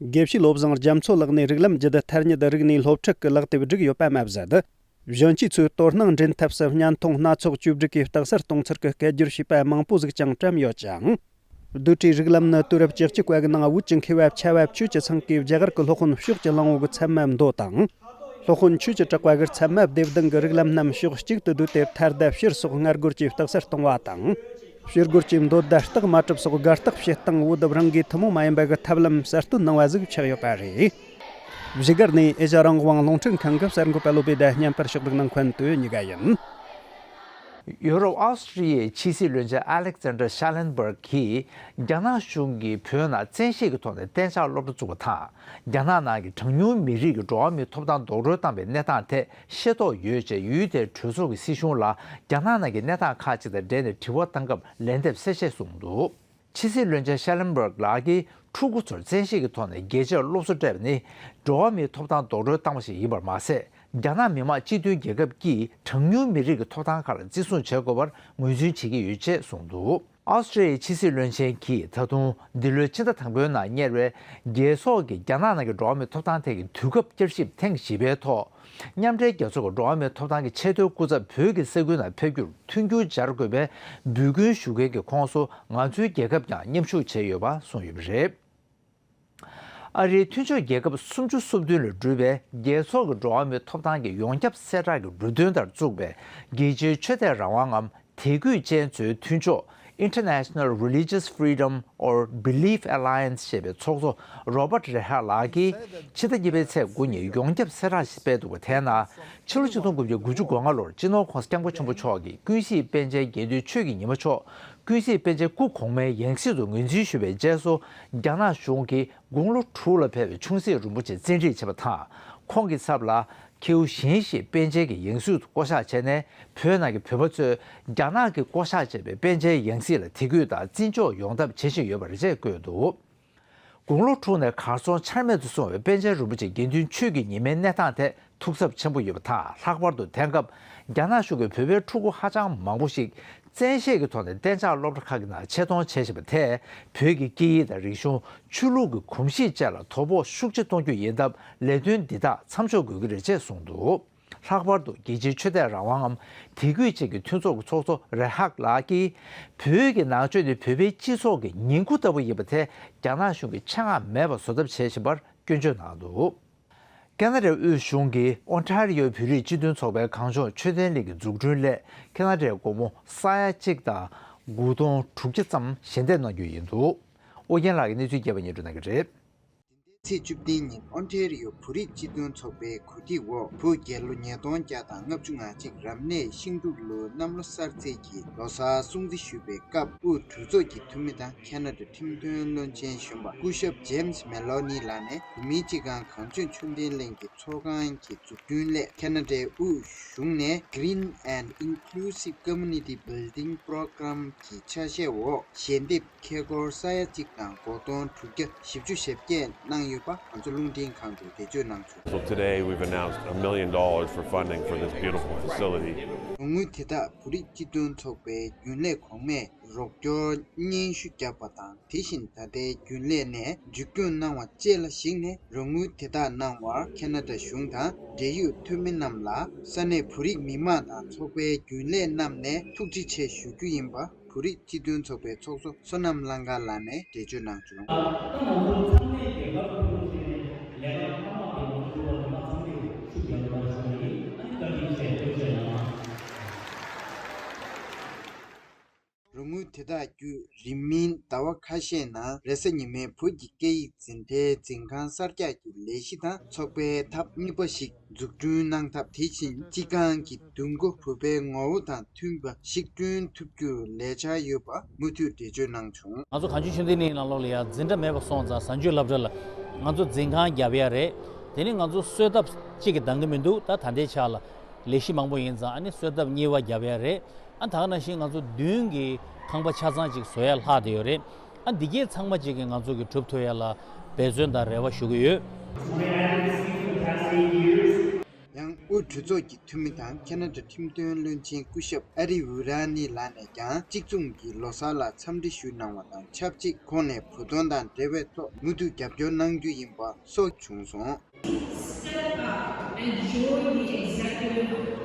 དགེ་བཤེས་བློ་བཟང་རྒྱ་མཚོ་ལགས་ནས་རིགས་ལམ་བརྒྱུད་ཐ་སྙད་རིག་གནས་སློབ་ཁྲིད་ཀྱི་ལག་དེབ་བསྒྲིགས་ཡོད་པ་མ་ཟད། གཞོན་སྐྱེས་ཚོའི་དོ་སྣང་འདྲེན་ཐབས་སུ་བརྙན་ཐུང་སྣ་ཚོགས་བཅོས་སྒྲིག་གིས་རྟགས་གསལ་གཏོང་ཚུལ་གྱི་སྐད་སྒྱུར་བྱས་པ་མང་པོ་ཟིག་ཀྱང་བཀྲམ་ཡོད་ཅིང་། རྡོ་གྲྭའི་རིགས་ལམ་ནི་དུས་རབས་བཅུ་གཅིག་པ་གི་ནང་བོད་ཀྱི་མཁས་པ་ཆ་བ་ཆོས་ཀྱི་ཚང་གིས་རྒྱ་གར་གྱི་སློབ་དཔོན་ཕྱོགས་ཀྱི་གླང་པོ་གི་ཚད་མ་མདོ་དང་། སློབ་དཔོན་ཆོས་ཀྱི་གྲགས་པ་གིས་ཚད་མ་སྡེ་བདུན་གྱི་རིགས་ལམ་རྣམས་ཕྱོགས་གཅིག་ཏུ་བསྡུས་ཏེ་ཐ་དད་སྤྱིར་སོགས་སྔ་རྒོལ་གྱིས་རྟགས་གསལ་གཏོང་བ་དང་། སྤྱིར་རྒོལ་གྱི་མདོ་དང་རྟགས་མ་གྲུབ་སོགས་དགག་རྟགས་བྱེད་སྟངས་བོད་རང་གིས་ཐུན་མོང་མ་ཡིན་པ་གི་ཐབས་ལམ་གསར་གཏོད་གནང་བ་ཟིག་ཆགས་ཡོད་པ་རེད། བཞུགས་སྒར་ནས་ཨེ་ཤ་རང་དབང་རླུང་འཕྲིན་ཁང་གི་གསར་འགོད་པ་བློ་བྷེ་དང་བརྙན་པར་ཕྱོགས་སྒྲིག་གནང་མཁན་དོན་གཉིས་ཀ་ཡིན། ཡོ་རོབ་ཨོ་སི་ཀྲི་ཡའི་ཕྱི་སྲིད་བློན་ཆེན་ཨ་ལེག་ཛན་ཌར་ཤ་ལན་སྦུརག་གིས། རྒྱ་ནག་གཞུང་གིས་བོད་ནང་བཙན་ཤེད་ཀྱི་ཐོག་ནས་གཏན་འཇགས་སློབ་གྲྭ་བཙུགས་པ་དང་། རྒྱ་ནག་ནང་གི་གྲངས་ཉུང་མི་རིགས་ཀྱི་འགྲོ་བ་མིའི་ཐོབ་ཐང་རྡོག་རོལ་བཏང་བའི་གནས་སྟངས་ཐད་ཤེས་རྟོགས་ཡོད་ཅེས་ཡུལ་དེའི་གྲོས་ཚོགས་ཀྱི་སྲིད་གཞུང་ལ། རྒྱ་ནག་ནང་གི་གནས་སྟངས་ཁག་ཅིག་དང་འབྲེལ་ནས་དྲི་བ་བཏང་སྐབས་ལན་འདེབས་གསལ་བཤད་གསུངས་འདུག་ཕྱི་སྲིད་བློན་ཆེན་ཤ་ལན་སྦུརག་ལགས་ཀྱིས། ཕྲུ་གུ་ཚོར་བཙན་ཤེད་ཀྱི་ཐོག་ནས་རྒྱལ་སྤྱིར་སློབ་གསོ་སྤྲད་པ་ནི། འགྲོ་བ་མིའི་ཐོབ་ཐང་རྡོག་རོལ་བཏང་བ་ཞིག་ཡིན་པར་མ་ཟད། རྒྱ་ནག་མི་དམངས་སྤྱི་མཐུན་རྒྱལ་ཁབ་ཀྱིས་གྲངས་ཉུང་མི་རིགས་ཀྱི་ཐོབ་ཐང་ཁག་ལ་བརྩི་སྲུང་བྱེད་དགོས་པར་ངོས་འཛིན་བྱེད་ཀྱི་ཡོད་ཅེས་གསུངས་འདུག་ཨོ་སི་ཀྲི་ཡའི་ཕྱི་སྲིད་བློན་ཆེན་གྱིས་ད་དུང་འདི་ལོའི་ཕྱི་ཟླ་དང་པོའི་ནང་གཉེར་བའི་རྒྱལ་ཚོགས་ཀྱི་རྒྱ་ནག་ནང་གི་འགྲོ་བ་མིའི་ཐོབ་ཐང་ཐད་ཀྱི་དུས་སྐབས་བསྐྱར་ཞིབ་ཐེངས་བཞི་པའི་ཐོག་མཉམ་འབྲེལ་རྒྱལ་ཚོགས་ཀྱི་འགྲོ་བ་མིའི་ཐོབ་ཐང་གི་ཆེས་མཐོའི་སྐུ་ཚབ་བོད་ཀྱི་ས་ཁུལ་ནང་ཕེབས་རྒྱུར་མཐུན་འགྱུར་སྦྱར་དགོས་པའི་འབོད་སྐུལ་ཞུ་མཁན་གྱི་ཁོངས་སུ་ང་ཚོའི་རྒྱལ་ཁབ་ཀྱང་མཉམ་ཞུགས་བྱས་ཡོད་པ་གསུངས་ཡོད་པ་རེད། ཨ་རིའི་མཐུན་ཕྱོགས་རྒྱལ་ཁབ་སུམ་ཅུ་སོ་བདུན་ལས་གྲུབ་པའི་རྒྱལ་ཚོགས་ཀྱི་འགྲོ་བ་མིའི་ཐོབ་ཐང་གི་ཡོངས་ཁྱབ་གསལ་བསྒྲགས་ཀྱི་རུ་དོན་ལྟར་བཙུགས་པའི་རྒྱལ་སྤྱིའི་ཆོས་དད་རང་དབང་ངམ་དད་གུས་ཅན་ཚོའི་མཐུན་ཕྱོགས། International Religious Freedom or Belief Alliance ཞེས་པའི་ཚོགས་གཙོ་རོ་བརྟ་རེ་ཧ་ལགས་ཀྱིས་ཕྱི་ཟླ་གཉིས་པའི་ཚེས་དགུ་ཉིན་ཡོངས་ཁྱབ་གསལ་བསྒྲགས་ཤིག་སྤེལ་འདུག་པ་དེའི་ནང་། ཕྱི་ལོ་ཆིག་སྟོང་དགུ་བརྒྱ་དགུ་བཅུ་གོ་ལྔ་ལོར་སྤྱི་ནོར་༧གོང་ས་༧སྐྱབས་མགོན་ཆེན་པོ་མཆོག་གིས་ཀུན་གཤིས་པཎ་ཆེན་དགེ་འདུན་ཆོས་ཀྱི་ཉི་མ་མཆོག་ཀུན་གཤིས་པཎ་ཆེན་སྐུ་གོང་མའི་ཡང་སྲིད་དུ་ངོས་འཛིན་ཞུས་པའི་རྗེས་སུ། རྒྱ་ནག་གཞུང་གིས་དགུང་ལོ་དྲུག་ལ་ཕེབས་པའི་ཆུང་སྲིད་རིན་པོ་ཆེ་བཙན་ཁྲིད་བྱས་པ་དང་། ཁོང་གི་ཚབ་ལ་ཁྱེའུ་གཞན་ཞིག་པཎ་ཆེན་གྱི་ཡང་སྲིད་དུ་བསྐོ་གཞག་བྱས་ནས། བོད་ནང་གི་བོད་པ་ཚོས་རྒྱ་ནག་གིས་བསྐོ་གཞག་བྱས་པའི་པཎ་ཆེན་ཡང་སྲིད་ལ་དད་གུས་དང་བརྩི་འཇོག་ཡོང་ཐབས་བྱེད་བཞིན་ཡོད་པ་རེད་ཅེས་བཀོད་འདུག་དགུང་ལོ་དྲུག་ནས་གར་སོང་ཆ་མེད་དུ་སོང་བའི་པཎ་ཆེན་རིན་པོ་ཆེ་དགེ་འདུན་ཆོས་ཀྱི་ཉི་མའི་གནས་སྟངས་ཐད་ཐུགས་འཚབ་ཆེན་པོ་ཡོད་པ་དང་། ལྷག་པར་དུ་དེང་སྐབས་རྒྱ་ནག་གཞུང་གིས་བོད་པའི་ཕྲུ་གུ་ཧ་ཅང་མང་པོ་ཞིག་བཙན་ཤེད་ཀྱི་ཐོག་ནས་གཏན་འཇགས་སློབ་གྲྭ་ཁག་གི་ནང་ཆེད་གཏོང་བྱེད་བཞིན་པ་དེས། བོད་ཀྱི་སྐད་ཡིག་དང་རིག་གཞུང་། ཆོས་ལུགས་ཀྱི་གོམས་གཤིས་བཅས་ལ་དོ་ཕོག་ཤུགས་ཆེ་གཏོང་རྒྱུ་ཡིན་སྟབས། ལས་དོན་འདི་དག་མཚམས་འཇོག་དགོས་ཀྱི་རེད་ཅེས་གསུངས་འདུག་ལྷག་པར་དུ་རྒྱལ་སྤྱིའི་ཆོས་དད་རང་དབང་ངམ་དད་གུས་ཅན་གྱི་མཐུན་ཚོགས་ཀྱི་ཚོགས་གཙོ་རེ་ཧག་ལགས་ཀྱིས། བོད་ཀྱི་ནང་ཆོས་ནི་བོད་པའི་སྤྱི་ཚོགས་ཀྱི་ཉིང་ཁུ་ལྟ་བུ་ཡིན་པ་དེ་རྒྱ་ནག་གཞུང་གིས་ཆད་མངགས་མེད་པར་བཟོ་ཐབས་བྱེད་བཞིན་པར་སྐྱོན་བརྗོད་གནང་འདུག་ཁེ་ན་ཌའི་དབུས་གཞུང་གིས་ཨོན་ཊ་རི་ཡོ་བོད་རིགས་སྤྱི་མཐུན་ཚོགས་པའི་གངས་ལྗོངས་ཆོས་ལྡན་གླིང་གི་འཛུགས་སྐྲུན་སླད་ཁེ་ན་ཌའི་སྒོར་མོ་ས་ཡ་གཅིག་དང་དགུ་སྟོང་དྲུག་བརྒྱ་ཙམ་ཞལ་འདེབས་གནང་རྒྱུ་ཡིན་འདུག་ཨོ་རྒྱན་ལགས་ཀྱིས་གནས་ཚུལ་རྒྱས་པ་སྙན་སྒྲོན་གནང་གི་རེད། ཚེས་བཅུ་བདུན་ཉིན་ཨོན་ཊ་རི་ཡོ་བོད་རིགས་སྤྱི་མཐུན་ཚོགས་པའི་གོ་སྒྲིག་འོག་བོད་རྒྱལ་ལོ་ཉིས་སྟོང་བརྒྱ་དང་ལྔ་བཅུ་ང་གཅིག་རབ་གནས་ཤིང་འབྲུག་ལོའི་གནམ་ལོ་གསར་ཚེས་ཀྱི་ལོ་གསར་སྲུང་བརྩི་ཞུ་བའི་སྐབས། དབུས་གྲོས་ཚོགས་ཀྱི་འཐུས་མི་དང་ཁེ་ན་ཌ་ཁྲིམས་དོན་བློན་ཆེན་གཞོན་པ་སྐུ་ཞབས་ཇེམ་སི་མེ་ལོ་ནི་ལགས་ནས་བོད་མིའི་སྤྱི་ཁང་གངས་ལྗོངས་ཆོས་ལྡན་གླིང་གི་ཚོགས་ཁང་གི་འཛུགས་སྐྲུན་སླད་ཁེ་ན་ཌའི་དབུས་གཞུང་ནས་Green and Inclusive Community Building Program གྱི་ཆ་ཤས་འོག་ཞལ་འདེབས་ཁེ་སྒོར་ས་ཡ་གཅིག་དང་སྒོར་སྟོང་དྲུག་བརྒྱ་བཞི་བཅུ་ཞེ་བརྒྱད་གནང་ཡོད་པ་ང་ཚོ་རླུང་འཕྲིན་ཁང་དུ་འགྲེལ་བརྗོད་གནང་བྱུང་། So today we've announced a million dollars for funding for this beautiful facility. རོགས་དངུལ་དེ་དག་བོད་རིགས་སྤྱི་མཐུན་ཚོགས་པའི་རྒྱུན་ལས་གོང་མས་རོགས་སྐྱོར་སྙན་ཞུ་བརྒྱབ་པ་དང་། དེ་བཞིན་ད་ལྟའི་རྒྱུན་ལས་ནས་མཇུག་སྐྱོང་གནང་བ་བཅས་ལ་གཞིགས་ནས་རོགས་དངུལ་དེ་དག་གནང་བར་ཁེ་ན་ཌ་གཞུང་དང་འབྲེལ་ཡོད་འཐུས་མི་རྣམས་ལ་ས་གནས་བོད་རིགས་མི་མང་དང་ཚོགས་པའི་རྒྱུན་ལས་རྣམས་ནས་ཐུགས་རྗེ་ཆེ་ཞུ་རྒྱུ་ཡིན་པ། བོད་རིགས་སྤྱི་མཐུན་ཚོགས་པའི་ཚོགས་གཙོ་བསོད་ནམས་གླང་དཀར་ལགས་ནས་འགྲེལ་བརྗོད་གནང་བྱུང་། རོགས་དངུལ་དེ་དག་བརྒྱུད་རིང་མིན་ཟླ་བ་ཁ་ཤས་ནང་རེས་གཟའ་ཉི་མའི་བོད་ཀྱི་སྐད་ཡིག་འཛིན་གྲྭའི་འཛིན་ཁང་གསར་རྒྱག་གི་ལས་གཞི་དང་ཚོགས་པའི་ཐབ་གཉིས་པ་ཞིག་འཛུགས་སྐྲུན་གནང་ཐབས། དེ་བཞིན་སྤྱི་ཁང་གི་འདུ་འགོད་བོད་པའི་ངོ་བོ་དང་མཐུན་པ་ཞིག་བསྐྲུན་ཐུབ་རྒྱུར་ལས་འཆར་ཡོད་པ་མུ་མཐུད་འགྲེལ་བརྗོད་གནང་བྱུང་། ང་ཚོ་གངས་ལྗོངས་ཆོས་ལྡན་གླིང་ནང་ལོགས་ལ་ཡང་འཛིན་གྲྭ་མེད་པ་སོང་ཙང་གཟའ་མཇུག་སློབ་གྲྭ་ལ་ང་ཚོ་འཛིན་ཁང་བརྒྱབ་ཡ་རེད། དེ་ནི་ང་ཚོ་གསོལ་ཐབ་གཅིག་གིས་འདང་གི་མི་འདུག་ད་ད་ལྟའི་ཆ་ལ་ལས་གཞི་མང་པོ་ཡིན་ཙང་ཨ་ནི་གསོལ་ཐབ་གཉིས་པ་བརྒྱབ་ཡ་རེད། ཨ་ད་ག་ནང་བཞིན་ང་ཚོ་མདུན་གྱི་ཁང་པ་ཆ་ཚང་གཅིག་བཟོ་ཡ་ལྷག་བསྡད་ཡོད་རེད། ཨ་འདི་གས་ཚང་མ་གཅིག་གིས་ང་ཚོ་གི་གྲུབ་ཐུབ་ཡ་ལ་འབད་བརྩོན་དང་རེ་བ་ཞུ་གི་ཡོད། ཡང་དབུས་གྲོས་ཚོགས་ཀྱི་འཐུས་མི་དང་ཁེ་ན་ཌ་ཁྲིམས་དོན་བློན་ཆེན་སྐུ་ཞབས་ཨ་རི་ཝི་ར་ནི་ལགས་ནས་ཀྱང་གཅིག་མཚུངས་ཀྱི་ལོ་གསར་ལ་འཚམས་འདྲི་ཞུས་གནང་བ་དང་ཆབས་ཅིག་ཁོང་ནས་བོད་དོན་དང་འབྲེལ་བའི་ཐོག་མུ་མཐུད་རྒྱབ་སྐྱོར་གནང་རྒྱུ་ཡིན་པ་སོགས་བྱུང་སོང་། Step up and join the executive of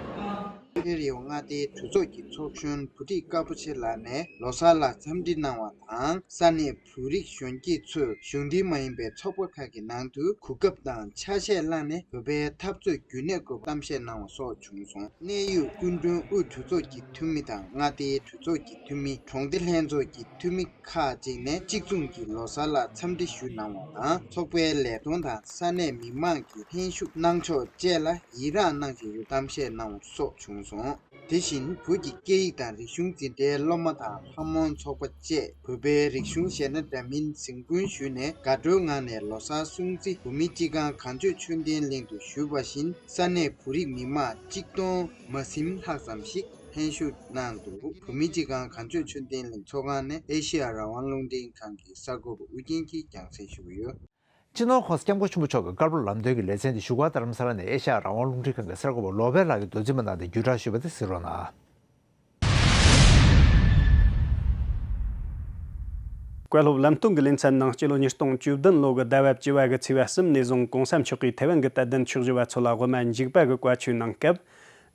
ཨོན་ཊ་རི་ཡོ་མངའ་སྡེའི་གྲོས་ཚོགས་ཀྱི་ཚོགས་གཞོན་བུ་ཁྲིད་དཀར་པོ་ཆེ་ལགས་ནས་ལོ་གསར་ལ་འཚམས་འདྲི་གནང་བ་དང་། ས་གནས་བོད་རིགས་གཞོན་སྐྱེས་ཚོས་གཞུང་འབྲེལ་མ་ཡིན་པའི་ཚོགས་པ་ཁག་གི་ནང་དུ་གོ་སྐབས་དང་ཆ་ཤས་བླངས་ནས་བོད་པའི་འཐབ་རྩོད་རྒྱུན་གནས་དགོས་པར་གཏམ་བཤད་གནང་བ་སོགས་བྱུང་སོང་། གནད་ཡོད་སྐུ་མགྲོན་དབུས་གྲོས་ཚོགས་ཀྱི་འཐུས་མི་དང་མངའ་སྡེའི་གྲོས་ཚོགས་ཀྱི་འཐུས་མི། གྲོང་སྡེ་ལྷན་ཚོགས་ཀྱི་འཐུས་མི་ཁག་ཅིག་ནས་གཅིག་མཚུངས་ཀྱི་ལོ་གསར་ལ་འཚམས་འདྲི་ཞུས་གནང་བ་དང་། ཚོགས་པའི་ལས་དོན་དང་ས་གནས་མི་མང་གི་ལྷན་ཞུགས་གནང་ཕྱོགས་བཅས་ལ་ཡི་རངས་གནང་བཞིན་ཡོད་གཏམ་བཤད་གནང་བ་སོགས་བྱུང་སོང་། དེ་བཞིན་བོད་ཀྱི་སྐད་ཡིག་དང་རིག་གཞུང་འཛིན་གྲྭའི་སློབ་མ་དང་ལྷ་མོ་ཚོགས་པ་བཅས་བོད་པའི་རིག་གཞུང་གཞས་སྣ་འདྲ་མིན་གཟིགས་འབུལ་ཞུས་ནས་དགའ་སྤྲོའི་ངང་ནས་ལོ་གསར་སྲུང་བརྩི་བོད་མིའི་སྤྱི་ཁང་གངས་ལྗོངས་ཆོས་ལྡན་གླིང་དུ་ཞུས་པ་བཞིན་ས་གནས་བོད་རིགས་མི་མང་གཅིག་སྟོང་མ་ཟིན་ལྷག་ཙམ་ཞིག་ལྷན་ཞུགས་གནང་འདུག་བོད་མིའི་སྤྱི་ཁང་གངས་ལྗོངས་ཆོས་ལྡན་གླིང་ཚོགས་ཁང་ནས་ཨེ་ཤེ་ཡ་རང་དབང་རླུང་འཕྲིན་ཁང་གི་གསར་འགོད་པ་ཨུ་རྒྱན་གྱིས་རྒྱང་སྲིང་ཞུས་ཡོད། སྤྱི་ནོར་༸གོང་ས་༸སྐྱབས་མགོན་ཆེན་པོ་མཆོག་གི་བཀའ་སློབ་ལམ་སྟོན་གྱི་ལེ་ཚན་དེ་བཞུགས་སྒར་རྡ་རམ་ས་ལ་ནས་ཨེ་ཤ་ཡ་རང་དབང་རླུང་འཕྲིན་ཁང་གི་གསར་འགོད་པ་བློ་བྷེ་ལགས་ཀྱིས་མདོ་འཛིན་པ་གནང་སྟེ་བརྒྱུད་བསྒྲགས་ཞུས་པ་དེ་གཟིགས་རོགས་གནང་། བཀའ་སློབ་ལམ་སྟོན་གྱི་ལེ་ཚན་ནང་སྤྱི་ལོ་ཉིས་སྟོང་བཅུ་བདུན་ལོ་གི་ཟླ་བ་བཅུ་བ་གི་ཚེས་པ་གསུམ་ནས་བཟུང་༸གོང་ས་མཆོག་གིས་ཐའེ་ཝན་གྱི་དད་ལྡན་ཆོས་ཞུ་བ་ཚོ་ལ་དབུ་མ་འཇིགས་པ་གི་བཀའ་ཆོས་གནང་སྐབས།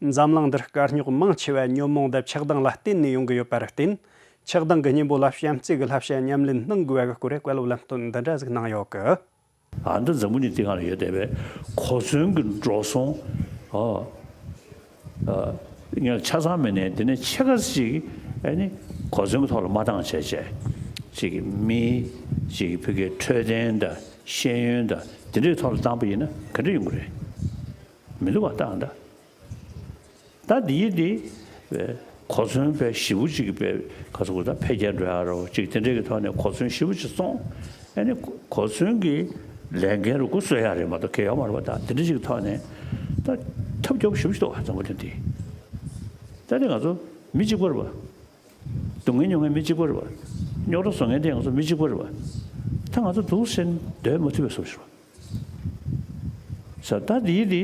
འཛམ་གླིང་འདིར་དཀའ་རྙོག་མང་ཆེ་བ་ཉོན་མོངས་དང་ཆགས་སྡང་ལ་བརྟེན་ནས་ཡོང་གི་ཡོད་པར་བརྟེན། ཆགས་སྡང་གི་གཉེན་པོ་ལ་བྱམས་བརྩེ་གི་བསླབ་བྱ་ཉམས་ལེན་གནང་དགོས་པ་གི་སྐོར་བཀའ་སློབ་ལམ་སྟོན་འདི་འདྲ་ཟིག་གནང་ཡོད་གི། ཨ་འདི་འཛམ་བུ་གླིང་སྟེང་ལ་ཡོད་བསྡད་པའི་གོ་མཚོན་གྱི་འགྲོ་སོང་། ཨ་ཨ་ངས་ཆ་ཚང་མིན་ནའི་འདི་ནས་ཕྱེད་ཀ་ཅིག་ཨ་ནི་གོ་མཚོན་གྱི་ཐོག་ལ་མ་བཏང་བྱས་བྱས་ཅིག་མི་ཅིག་ཕ་གིའི་འཕྲོད་བསྟེན་དང་ཤེས་ཡོན་དང་འདི་འདྲའི་ཐོག་ལ་བཏང་པ་ཡིན་ན་ག་འདྲ་ཡོང་གི་རེད། མི་འདུག་བ་ད་ཨ་ད། ད་འདིའི་འདི་གོ་མཚོན་དཔེ་ཞེ་པོ་ཅིག་གི་དཔེ་ག་ཚོད་ད་འཕེལ་རྒྱས་འགྲོ་ཡག་རོ་ཅིག་དེ་འདྲའི་གི་ཐོག་ནས་གོ་མཚོན་ཞེ་པོ་ཅིག་སོང་། ཨ་ནི་གོ་མཚོན་གྱི་ལས་འགན་རུ་སྐུ་གསོ་ཡག་རེད་མ་གཏོགས་གལ་ཡོད་མ་རེད་པ། ད་དེ་འདྲ་ཅིག་གི་ཐོག་ནས་ད་ཐབས་སྐྱོ་པོ་ཞེ་པོ་ཅིག་འདུག་བ་འཛམ་བུ་གླིང་འདི། ད་དེ་ང་ཚོ་མི་གཅིག་པ་རེད་པ། སྡུག་བསྔལ་མྱོང་མཁན་མི་གཅིག་པ་རེད་པ། རྙོག་དྲ་བཟོ་མཁན་དེ་ང་ཚོ་མི་གཅིག་པ་རེད་པ། ད་ང་ཚོ་འདུག་སེ་སྡོད་མ་ཐུབ་པའི་བཟོ་ཞིག་རེད་པ། ས་ད་འདིའི་འདི་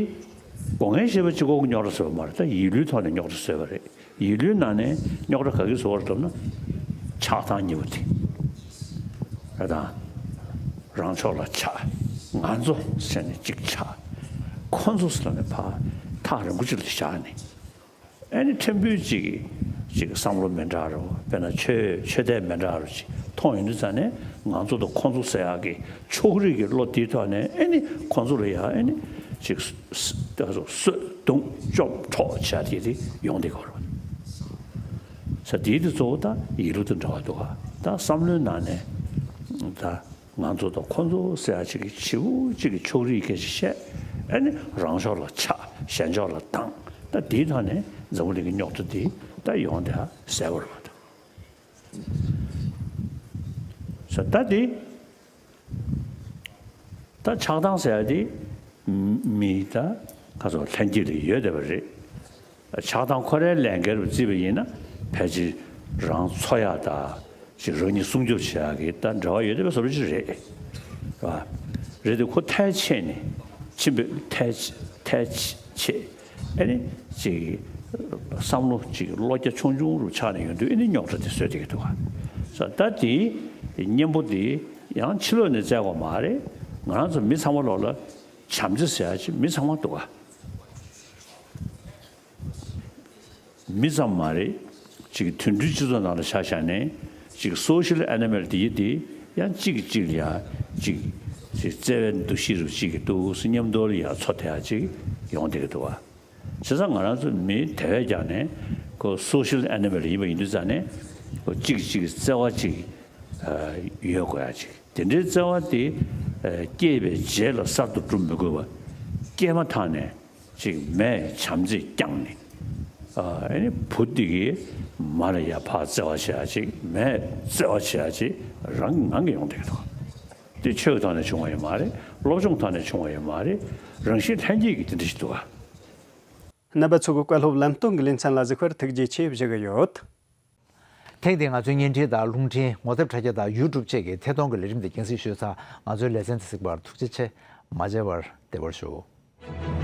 སྒོ་ངའི་ཤེས་པ་གཅིག་པོ་གི་རྙོག་དྲ་བཟོས་པ་མ་རེད། ད་ཡིད་བློའི་ཐོག་ནས་རྙོག་དྲ་བཟོས་པ་རེད། ཡིད་བློའི་ནང་ནས་རྙོག་དྲ་ག་གི་བཟོ་བར་བསྡོམས་ན་ཆགས་སྡང་གཉིས་པོ་དེ་རེད། ད་རང་ཕྱོགས་ལ་ཆགས། ང་ཚོ་ཟེར་ནས་གཅིག་ཆགས། ཁོ་ཚོ་ཟེར་ནས་ཕར་ཐག་རིང་པོ་ཅིག་ལ་བཞག་ནས། ཨ་ནི་ཕྲན་བུ་ཅིག་གིས་ཅིག་བསམ་བློ་མི་འདྲ་རུ་དཔེར་ན་ཆོས་ཆོས་དད་མི་འདྲ་རུ་ཅིག་མཐོང་ཡོང་དུས་ཙང་ནས་ང་ཚོ་དང་ཁོང་ཚོ་ཟེར་ཡག་གི་ཕྱོགས་རིས་ཀྱི་བློ་དེའི་ཐོག་ནས་ཨ་ནི་ཁོང་ཚོ་ལ་ཡ་ཨ་ནི་ཅིག་ད་གཟོད་གསོད་རྡུང་བཅོམ་འཕྲོག་བྱ་དེ་དེ་ཡོང་དེ་གོ་རུ་ས་དེའི་དེ་གཙོ་བོ་ད་ཡིད་བློ་དང་འདྲ་བ་འདུག་ག་ད་བསམ་བློའི་ནང་ནས་ད། ང་ཚོ་དང་ཁོ་ཚོ་ཟེར་ཡ་ཅིག་གི་བྱིའུ་གཅིག་གི་ཕྱོགས་རིས་སྐད་ཆ་བཤད། ཨ་ནི་རང་ཕྱོགས་ལ་ཆགས་གཞན་ཕྱོགས་ལ་སྡང་། ད་དེའི་ཐོག་ནས་འཛམ་བུ་གླིང་གི་རྙོག་དྲ་དེ་ད་ཡོང་དེ་ཧ་གསལ་པོ་རེད་མ་གཏོགས། ས་ད་དེ་ད་ཆགས་སྡང་ཟེར་ཡ་དེ་མི་ད་ག་ཚོད་ལྷན་སྐྱེས་ལ་ཡོད་བསྡད་པ་རེད། ཆགས་སྡང་ཁོ་རའི་ལས་འགན་རུ་བརྩིས་པ་ཡིན་ན་ཕལ་ཆེར་རང་འཚོ་ཡག་དང་ཅིག་རང་ཉིད་སྲུང་སྐྱོབ་བྱེད་ཡག་གི་ད་འབྲེལ་བ་ཡོད་བསྡད་པའི་བཟོ་འདྲ་ཅིག་རེད། རེད་དེ་ཁོ་ཐལ་ཆད་ནས་ཕྱིན་པའི་ཐལ་ཐལ་ཆད་ཨ་ནི་ཅིག་བསམ་བློ་ཅིག་བློ་རྒྱ་ཆུང་ཆུང་རུ་ཆགས་ནས་ཡོང་དུས་ཨ་ནི་རྙོག་དྲ་དེ་བཟོས་བསྡད་ཀྱི་འདུག་ག་ས་ད་དེའི་གཉེན་པོ་དེ་ཡང་ཕྱི་ལོགས་ནས་བཙལ་དགོས་མ་རེད། ང་རང་ཚོ་མི་ཚང་མ་ལོག་ལ་བྱམས་བརྩེ་ཟེར་ཡག་ཅིག་མི་ཚང་མ་འདུག་ག་མི་ཙམ་མ་རེད། ཅིག་དུད་འགྲོའི་སྤྱི་ཚོགས་ནང་ལ་ཆ་བཞག་ནས་ཅིག་སོ་ཤལ་ཨེ་ནི་མལ་དེ་ཡི་དེ་ཡང་གཅིག་གིས་གཅིག་ལ་ཡ་ཅིག་ཅིག་བརྩེ་བའི་འདུ་ཤེས་རུ་གཅིག་གིས་འདུག་སེ་མཉམ་དུ་ལ་ཡ་འཚོ་བསྡད་ཡ་ཅིག་ཡོང་བསྡད་ཀྱི་འདུག་བ། བྱས་ཙང་ང་རང་ཚོ་མི་དེ་བས་ཀྱང་ནས་ཁོ་སོ་ཤལ་ཨེ་ནི་མལ་ཡིན་པ་ཡིན་དུས་ཙང་ནས་ཁོ་གཅིག་གིས་གཅིག་གི་བརྩེ་བ་ཅིག་ཡོད་དགོས་ཡ་ཅིག་དེ་འདྲའི་བརྩེ་བ་དེ་སྐྱེས་པའི་རྗེས་ལ་གསར་དུ་སྒྲུབ་མི་དགོས་པ། སྐྱེས་མ་ཐག་ནས་ཅིག་མས་བྱམས་བརྩེ་བསྐྱངས་ནས། ཨ་ནི་བུ་དེ་གིས་མ་ལ་ཡ་ཕར་བརྩེ་བ་བྱེད་ཡ་ཅིག་མས་བརྩེ་བ་བྱེད་ཡ་ཅིག་རང་གི་ངང་གིས་ཡོང་བསྡད་ཀྱི་འདུག་དེ་ཆོས་ཀྱི་ཐོག་ནས་བྱུང་བ་ཡོད་མ་རེད། སློབ་སྦྱོང་ཐོག་ནས་བྱུང་བ་ཡོད་མ་རེད། རང་བཞིན་ལྷན་སྐྱེས་ཀྱི་དེ་འདྲ་ཞིག་འདུག་ག་རྣམ་པ་ཚོ་གི་བཀའ་སློབ་ལམ་སྟོན་གྱི་ལེ་ཚན་ལ་གཟིགས་པར་ཐུགས་རྗེ་ཆེ་ཞུ་གི་ཡོད། ཐེངས་འདིའི་ང་ཚོའི་བརྙན་འཕྲིན་དང་རླུང་འཕྲིན་ངོ་དེབ་དྲ་རྒྱ་དང་ཡུ་ཊུབ་བཅས་ཀྱི་ཐད་གཏོང་གི་ལས་རིམ་འདི་རྒྱང་སྲིང་ཞུས་ཚར། ང་ཚོའི་ལེ་ཚན་འདི་གཟིགས་པར་ཐུགས་རྗེ་ཆེ། མ་མཇལ་བར་བདེ་བར་བཞུགས།